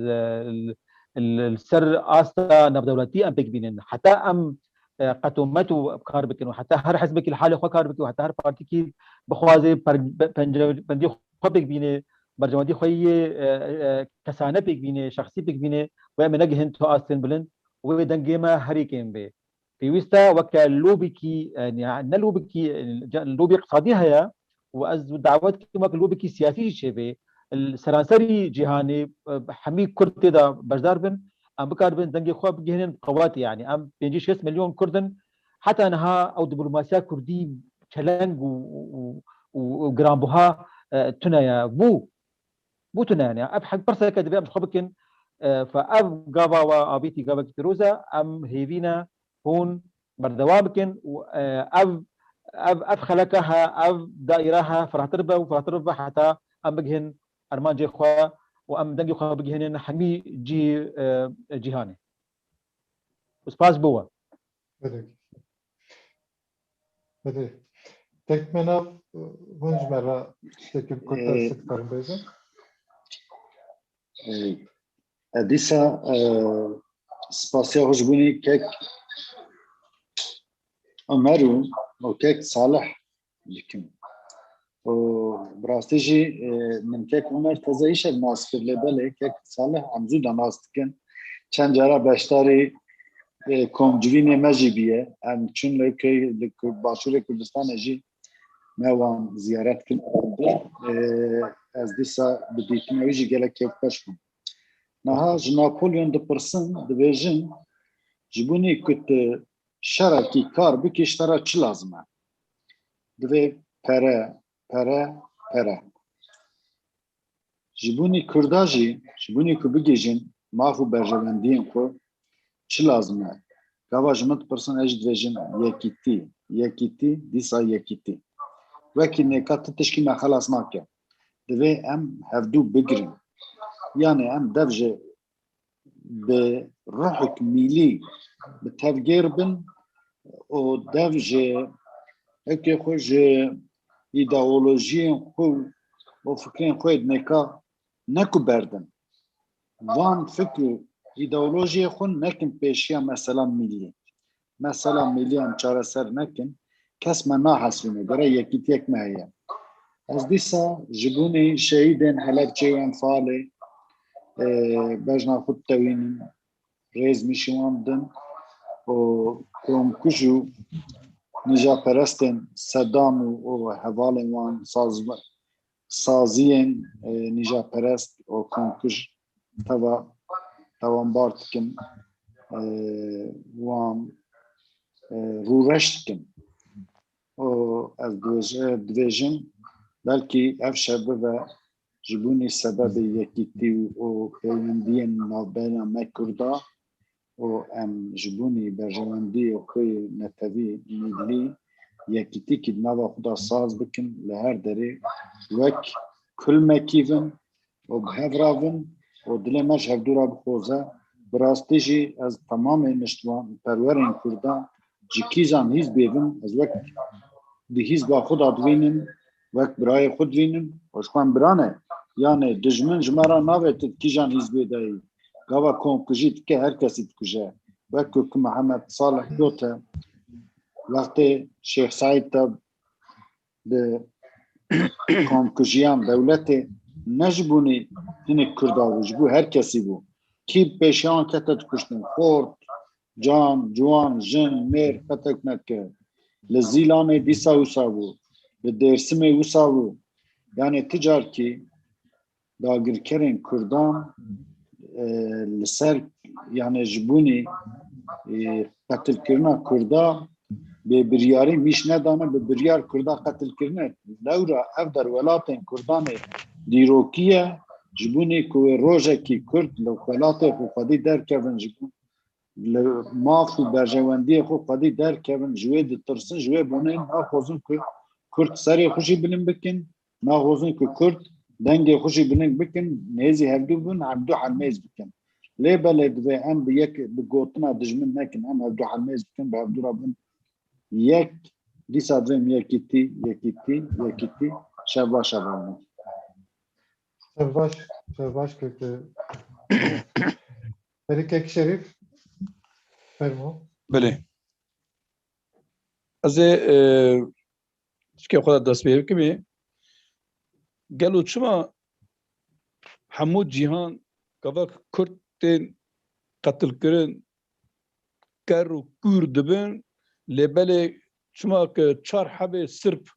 li, li, li ser asta navdewletî em pêk bînin. Heta em, e, qet û met û kar bikin û heta her hizbekî li halê xwe kar bike û heta her partîkî bixwaze per-, pe-, pence-, pendî xwe pêk bîne, berjewendî xwe yê, e, e, kesane pêk bîne, şexsî pêk bîne, wê em ê negihin tu astên bilind, wê dengê me herî kêm bê. Pêwîst e weke lobîkî, e, ne, ne lobîkî, e, ca-, lobî iqtisadî heye û ez dawet dikim weke lobîkî siyasî jî çêbê. Li seranserî cîhanê, e, hemî Kurd tê de beşdar bin, em bikaribin dengê xwe bigihînin bi qewetê, yanî em pêncî şêst milyon Kurd in, heta niha ew diplomasiya Kurdî çeleng û, û, û, û giranbuha, e, tune ye. Bû, bû tune ye. Ev hek pirseke divê em ji xwe bikin, e, fe ev gava we avîtî gavekî pîroz e, em hêvî ne hûn berdewam bikin û, e, ev, ev, ev xeleke he, ev daîre he, firehtir be û firehtir bibe heta em bigihin armancê xwe û em dengê xwe bigihînin hemî cî, e, cîhanê. Û spas bo we. Belê. Belê. Tek mena, hûn ji me re tiştekî bi kurtê Ee, sikarin bêjin. Ee, e, dîsa, e, spasiya xwe ji bûnê kek Omer û, û kek Salih dikim. Û bi rastî jî, e, min kek Omer teze îşev nas kir, lê belê kek Salih em zû de nas dikin. Çend cara beşdarî, e, komcivînê me jî bûye. Em çûn li Key-, li Kur-, Başûrê Kurdistanê jî me wan ziyaret kirin. E, ez dîsa bi dîtina wî jî gelek kêfxweş bûm. Niha ji Napolyon dipirsin, dibêjin, ji bûnê ku tu şerekî kar bikî, ji te re çi lazim e? Divê pere, pere, pere. Ji bûnî Kurda jî, ji bûnî ku bigihîjin maf û berjewendiyên xwe, çi lazim e? Gava ji min dipirsin, ez jî dibêjim yekîtî, yekîtî, dîsa yekîtî. Wekî nêka tu tişkî me xelas nake. Divê em hevdû bigirin. Yanê em dev ji bi ruhek mîlî bi tevgêr bin û dev ji hevkê xwe ji îdeolojiyên xwe û fikrên xwe êd nêka ne ku berdin. Van fikr û îdeolojiyê xwe nekin pêşiya mesela milî. Mesela milî em çareser nekin, kes me nahesîne, gere yekîtiyek me heye. Ez dîsa ji bûnî şehîdên Helebçê û Enfalê, e, bejna xwe ditewînim, rêz min ji wan didim û komkuj û nijaperestên Sedam û, û hevalên wan, saz-, saziyên, e, nijaperest û komkuj teva, tewanbar dikim, e, wan, e, rûreş dikim. Û ez dibêje-, dibêjim, belkî ev şer bibe ji bûnî sebebê yekîtî û, û peywendiyên navbeyna me Kurda û em ji bûnî berjewendiyê xwe yê netewî, millî, yekîtîkî di nava xwe de saz bikin, li her derê wek kulmekî bin û bi hev re bin û dilê me ji hevdû re bixoze. Bi rastî jî ez temamê niştvan perwerên Kurdan ji kîjan hîzbê bin, ez wek di hîzba xwe de dibînim, wek birayê xwe dibînim û ji xwe em bira ne. Yanê dijmin ji me re navê tu di kîjan hîzbê de yî. Gava komkujî dike, her kesî dikuje. Wek ku Mihemed Salih gote, wextê Şêx Seîd te bi komkujiyan dewletê ne ji bûnî hinek Kurda bû, ji bo her kesî bû. Kî bi pêşiya wan kete dikuştin? Xort, can, ciwan, jin, mêr qetek nekir. Li Zîlanê dîsa wisa bû. Li Dêrsimê wisa bû. Yanê ti carkî dagirkerên Kurdan, e, li ser, yanê ji bûnî, e, qetilkirina Kurda bê biryarî mîş nedane, bi biryar Kurda qetil kirine. Lewra ev der welatên Kurdan ê dîrokî ye, ji bûnî ku wê rojekî Kurd li welatê xwe xwedî derkevin, ji bo li maf û berjewendiyê xwe xwedî derkevin, ji wê ditirsin, ji wê bonê naxwazin ku Kurd serê xwe jî bilind bikin, naxwazin ku Kurd dengê xwe jî bilind bikin, nêzî hevdû bin, hevdû helmêz bikin. Lê belê divê em bi yek, bi gotina dijmin nekin, em hevdû helmêz bikin, bi hevdû re bin yek, dîsa divê em yekîtî, yekîtî, yekîtî, şeva şeva min. Şev baş, şev baş keke. Berî kek Şerîf, fermo. Belê. Ez ê, e, tişkê xwe de dest pê bikimê. Gelo çima hemû cîhan gava Kurd tên qetilkirin, ker û kûr dibin, lê belê çima ke çar hebê Sirp,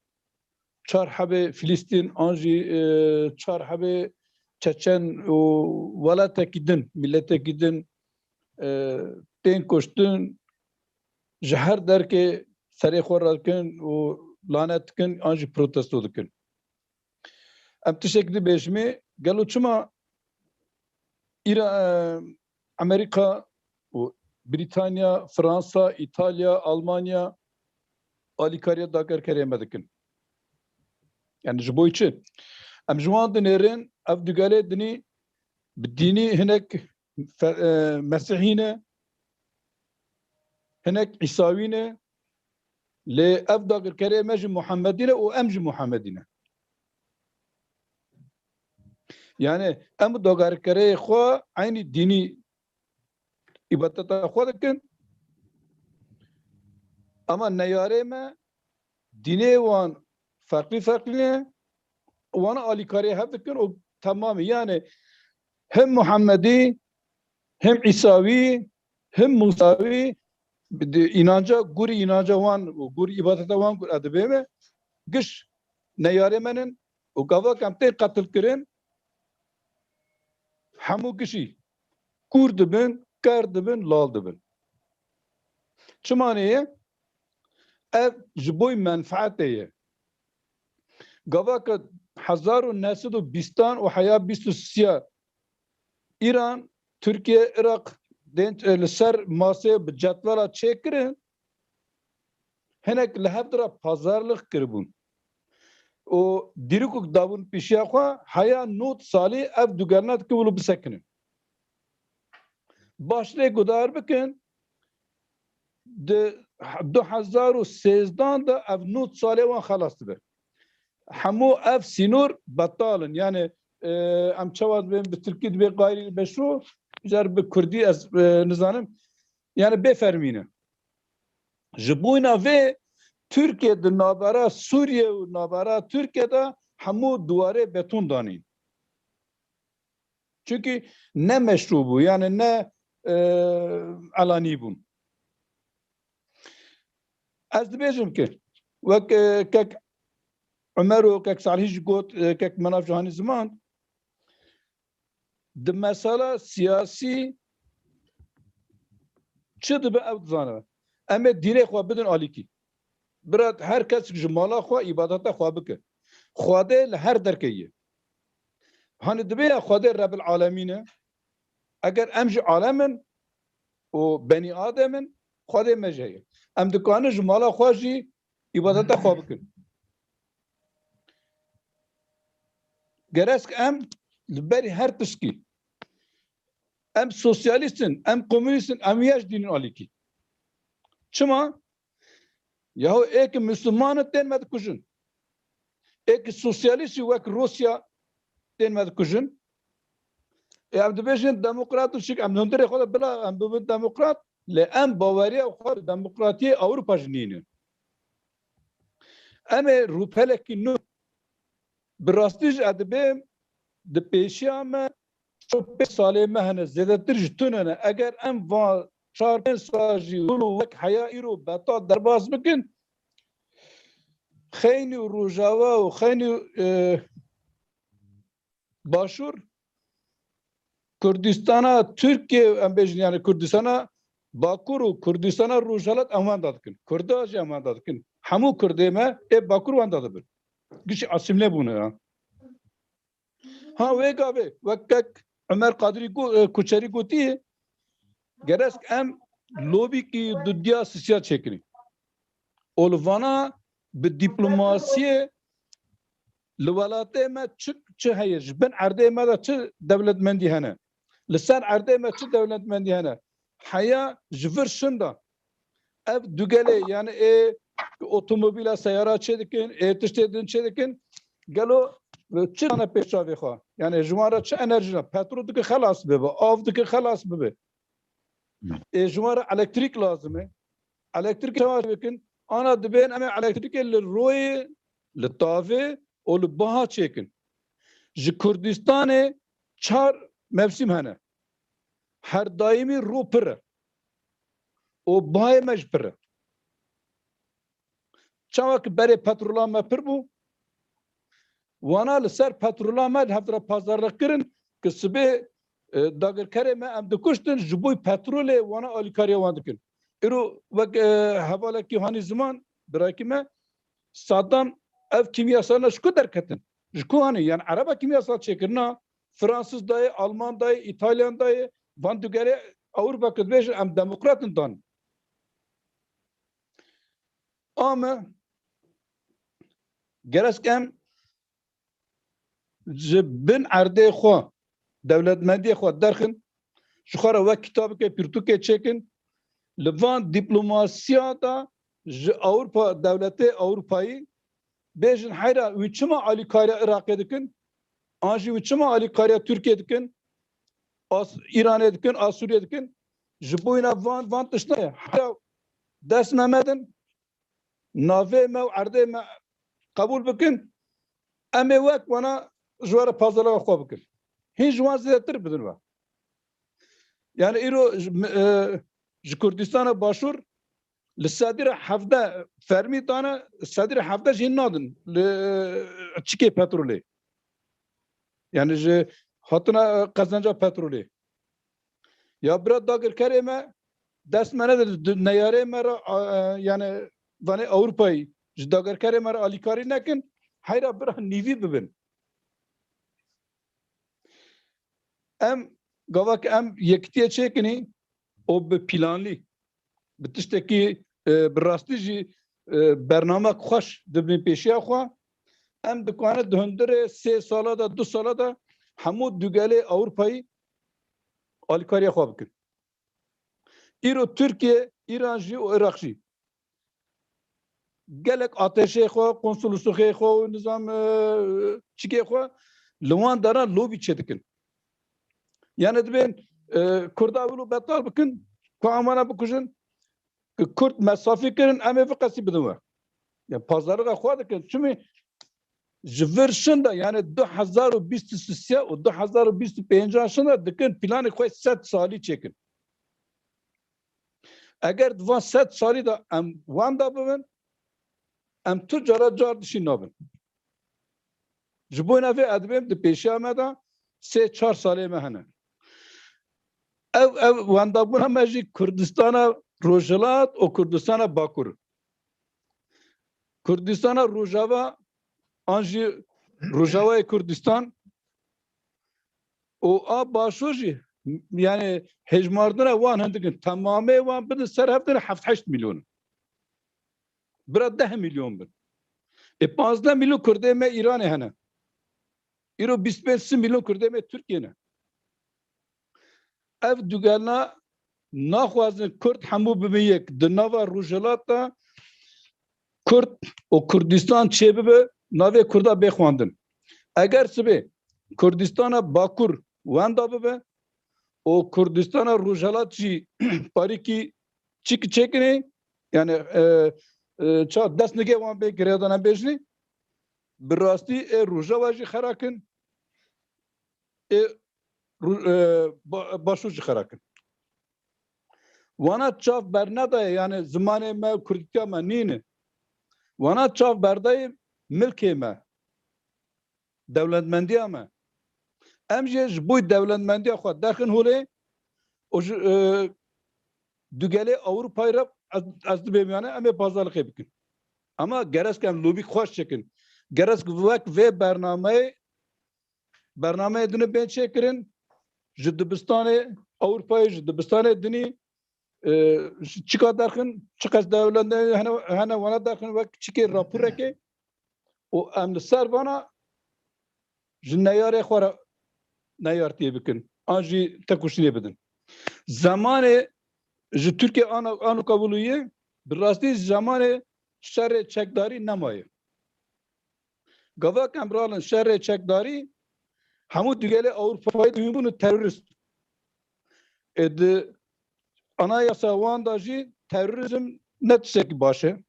çar hebê Filistîn an jî, e, çar hebê Çeçen û welatekî din, miletekî din, e, tên kuştin, ji her derkê serê xwe radikin û lanet dikin an jî protesto dikin. Em tiştek dibêjimê, gelo çima îra, e, Amerîka û Brîtanya, Fransa, Îtalya, Almanya alîkariya dagirkerê me dikin? Yani ji bo çi? Em ji wan dinêrin, ev dugelê dinî bi dînî hinek fe-, e, Mesîhî ne, hinek Îsawî ne, lê ev dagirkerê me ji Muhemmedî ne û em ji Muhemmedî ne. Yani em dagirkerê xwe eynî dînî îbadeta xwe dikin. Ama neyarê me dînê wan ferqlî ferqlî ne, wana alîkariyê hev dikin û temamî. Yani hem Muhemmedî, hem Îsawî, hem Musawî, di înanca, gurî înanca wan û gurî îbadeta wan gur edibê me, giş neyarê me nin û gava ke em tên qetil kirin, hemû gişî kûr dibin, ker dibin, lal dibin. Çima neye? Ev ji bo menfaetê ye. Gava ke hezar û neh sed û bîstan û heya bîst û sisiya Îran, Tirkiye, Iraq, dên, e, li ser masê bi cetvela çêkirin, hinek li hev dira pazarlix kiribûn. Û dîrokek dabûn pêşiya xwe, heya nod salî ev dugelna dike wilo bisekinin. Baş lê guhdar bikin, di du hezar û sêzdan de ev nod salê wan xelas dibe. hemû ev sînor betal in. Yani, e, em çawa dibên bi tirkî dibê gayri meşru, car bi kurdî ez, e, nizanim. Yani bê fermî ne. Ji boyna vê Tirkiye di navbera Sûriye û navbera Tirkiye de hemû diwarê beton danîn. Çünkü ne meşru bû, yani ne, e, elanî bûn. Ez dibêjim ki wek, e, kek Ömer û kek Salih jî got, e, kek Menaf jî hanî ziman, di mesela siyasî çi dibe ew dizane. Em ê dîrê xwe bidin alîkî. Bira her kes ji mala xwe îbadeta xwe bike. Xwedê li her derkê ye. Hani dibe ya Xwedê Rebil Alemîn e. Eger em ji alem in û benî Adem in, Xwedê me jî heye. Em dikarin ji mala xwe jî îbadeta xwe bikin. Gerek em li berî her tişkî, em sosyalîst in, em komûnîst in, em ya jî dînin alîkî. Çima? Yahu ê ki Müslüman in tên me dikujin. Ê ki sosyalîst jî wek Rûsya tên me dikujin. Ê em dibêjin demokrat û şik, em hundirê xwe de bila em bibin demokrat, lê em baweriya xwe bi demokratiyê Ewropa jî nînin. Em ê rûpelekî nû, bi rastî jî ez dibêm di pêşiya me çar pênc salê me hene, zêdetir ji tune ne. Eger em van çar pênc sal jî hûn û wek heya îro betal derbas bikin, xeynî û Rojava û xeynî, e, Başûr, Kurdistana Tirkiye, em bêjin, yani Kurdistana Bakur û Kurdistana Rojhilat em wenda dikin. Kurda jî em wenda dikin. Hemû Kurdê me ê Bakur wenda dibin. Gişî asîmle bûne ya. Ha, wê gavê, wek kek Ömer Kadirî go-, e, Kuçerî gotî, gerek em lobîkî dudiya sisiya çêkirin. Û li vana bi dîplomasiyê li welatê me çi, çi heye, ji bin erdê me de çi dewletmendî hene, li ser erdê me çi dewletmendî hene, heya ji vir şinda. Ev du gelê, yani ê otomobîla, seyara çêdikin, ê tiştê din çêdikin, gelo çi dane pêş çavê xwe? Yani ji wan re çi enerjî ne? Petrol dike xelas bibe, av dike xelas bibe. Ê ji wan re elektrîk lazim e. Elektrîk çawa bikin? Ana dibên em ê elektrîkê li royê, li tavê û li baha çêkin. Ji Kurdistanê çar mevsîm hene. Her daîmî ro pir e. Û bahê me jî pir e. Çawa ki berê petrola me pir bû, wana li ser petrola me li hev re pazarlix kirin, ki sibê, e, dagirkerê me em dikuştin, ji bo petrolê wana alîkariya wan dikin. Îro wek, e, hevalekî hanî ziman, birakî me, Saddam ev kîmyasala ji ku derketin? Ji ku hanî? Yani Ereba kîmyasal çêkirina, Fransız dayê, Alman dayê, Îtalyan dayê, van digerê Ewropa ku dibêjin em demokrat in dan. Ame gerek em ji bin erdê xwe, dewletmendiyê xwe derxin, ji xwe re wek kitabike pirtûkê çêkin, li van dîplomasiya de ji Ewropa, dewletê Ewropayî bêjin, heyra wî çima alîkariya Iraqê dikin? An jî wî çima alîkariya Tirkiyê dikin? As-, Îranê dikin, a Sûriyê dikin? Ji boyna van, van tiştine. Heyra dest me medin, navê me û erdê me qebûl bikin, em ê wek wana ji we re pazarlixê xwe bikin. Hîn ji wan zêdetir bidin we. Yani îro ji, e, ji Kurdistana Başûr li sedî re hevdeh fermî dane, sedî re hevdeh jî nadin li, e, çikê petrolê. Yani ji hatina, e, qezenca petrolê. Ya bira dagirkerê me dest me nede di neyarê me re, a, e, yani vanê Ewropayî ji dagirkerê me re alîkarî nekin, heyra bira nîvî bibin. Em gava ki em yekitiyê çêkinî û bi planlî, bi tiştekî, e, bi rastî jî, e, bernamek xweş dibin pêşiya xwe, em dikane di hundirê sê sala de, du sala de hemû dugelê Ewropayî alîkariya xwe bikin. Îro Tirkiye, Îran jî û Iraq jî gelek ateşê xwe, konsolosluxê xwe û nizam, e, çikê xwe li wan deran lobî çêdikin. Yani dibên, e, Kurda wilo betal bikin, ku em wana bikujin, ku Kurd mesafî kirin, em ê vê qesî bidin we. Ya pazarliga xwe dikin. Çimî ji vir şinda, yani du hezar û bîst û sê û du hezar û bîst û pênc şinda dikin planê xwe sed salî çêkin. Eger di van sed salî de em wenda bibin, em tu cara car dişî nabin. Ji bo navê edibêm di pêşiya me de sê çar salê me hene. Ev, ev wendabûna me jî Kurdistana Rojhilat û Kurdistana Bakur. Kurdistana Rojava an jî Rojavayê Kurdistan û a Başûr jî, yani hejmardina wan hindik in. Temamê wan bidin ser hev tine heft heşt milyon. Bira deh milyon bin. E, pazdeh milyon Kurdê me Îranê hene. Îro bîst pênc sî milyon Kurdê me Tirkiyê ne. Ev dugelna naxwazin Kurd hemû bibin yek. Di nava Rojhilat de Kurd û Kurdistan çêbibe, navê Kurda bê xwendin. Eger sibê Kurdistana Bakur wenda bibe û Kurdistana Rojhilat jî parîkî çik çêkinê, yani, e, e, ça dest nige wan bê girêdana bêjinê, bi rastî ê Rojava jî xera kin, ê Ru-, e, Ba-, Başûr jî xera kin. Wana çav bernedaye, yani zimanê me, Kurdîtiya me nîne. Wana çav berdayê milkê me, dewletmendiya me. Em jî ji bo dewletmendiya xwe derxin holê û ji, e, dugelê Ewropayê re ez, ez dibêm, yani em ê pazarlixê bikin. Ama gerek em lobî xweş çêkin. Gerek wek vê bernameyê, bernameyê din bên çêkirin, ji dibistanê Ewropayê, ji dibistanê dinî, e, çika derxin, çiqas dewletê hene, hene wana derxin wek çikê raporekê û em li ser vana ji neyarê xwe re neyartiyê bikin. An jî tekoşînê bidin. Zemanê ji Tirkiye ana, ano kabulûyê bi rastî zemanê şerê çekdarî nemaye. Gava ke em ralin şerê çekdarî, hemû dugelê Ewropayê dibînin terorîst. Ê di anayasa wan de jî terorîzm ne tiştekî baş e.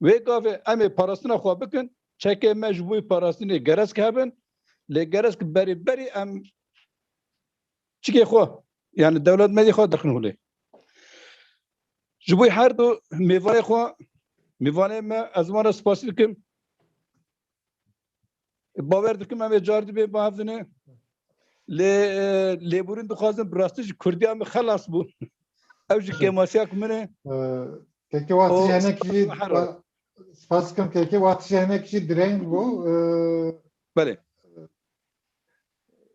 Wê gavê em ê parastina xwe bikin, çekê me ji bo parastinê gerek hebin, lê gerek berî berî em çikê xwe, yani dewletmendî xwe derxin holê. Ji bo her du mêvanê xwe, mêvanê me, ez wan re spasî dikim. Bawer dikim em ê car dibê bavdine. Lê, e, lêborîn dixwazim, bi rastî ji Kurdiya min xelas bû. Ew ji kêmasiya ku min e. Ee, kekê wa tijî O, henek jî, her wa-, spas dikim kekê wa tijî henek jî direng bû. Ee, Belê.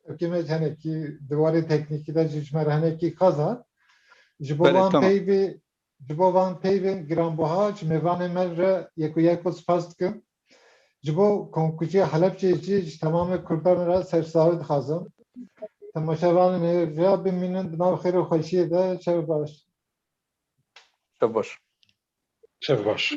Ewkê me ji henekî di warê teknîkî de jî ji me re henekî xeza. Ji bo Belê, van tamam. peyvê, ji bo van peyvên giranbuha ji mêvanê me re yek û yek xwe spas dikim. Ji bo Komkujiya Helebceyê jî ji temamê Kurdan re sersaxî dixwazim. Temaşevanên hêja bimînin di nav xêr û xweşiyê de. Şev baş. Şev baş. Şev baş.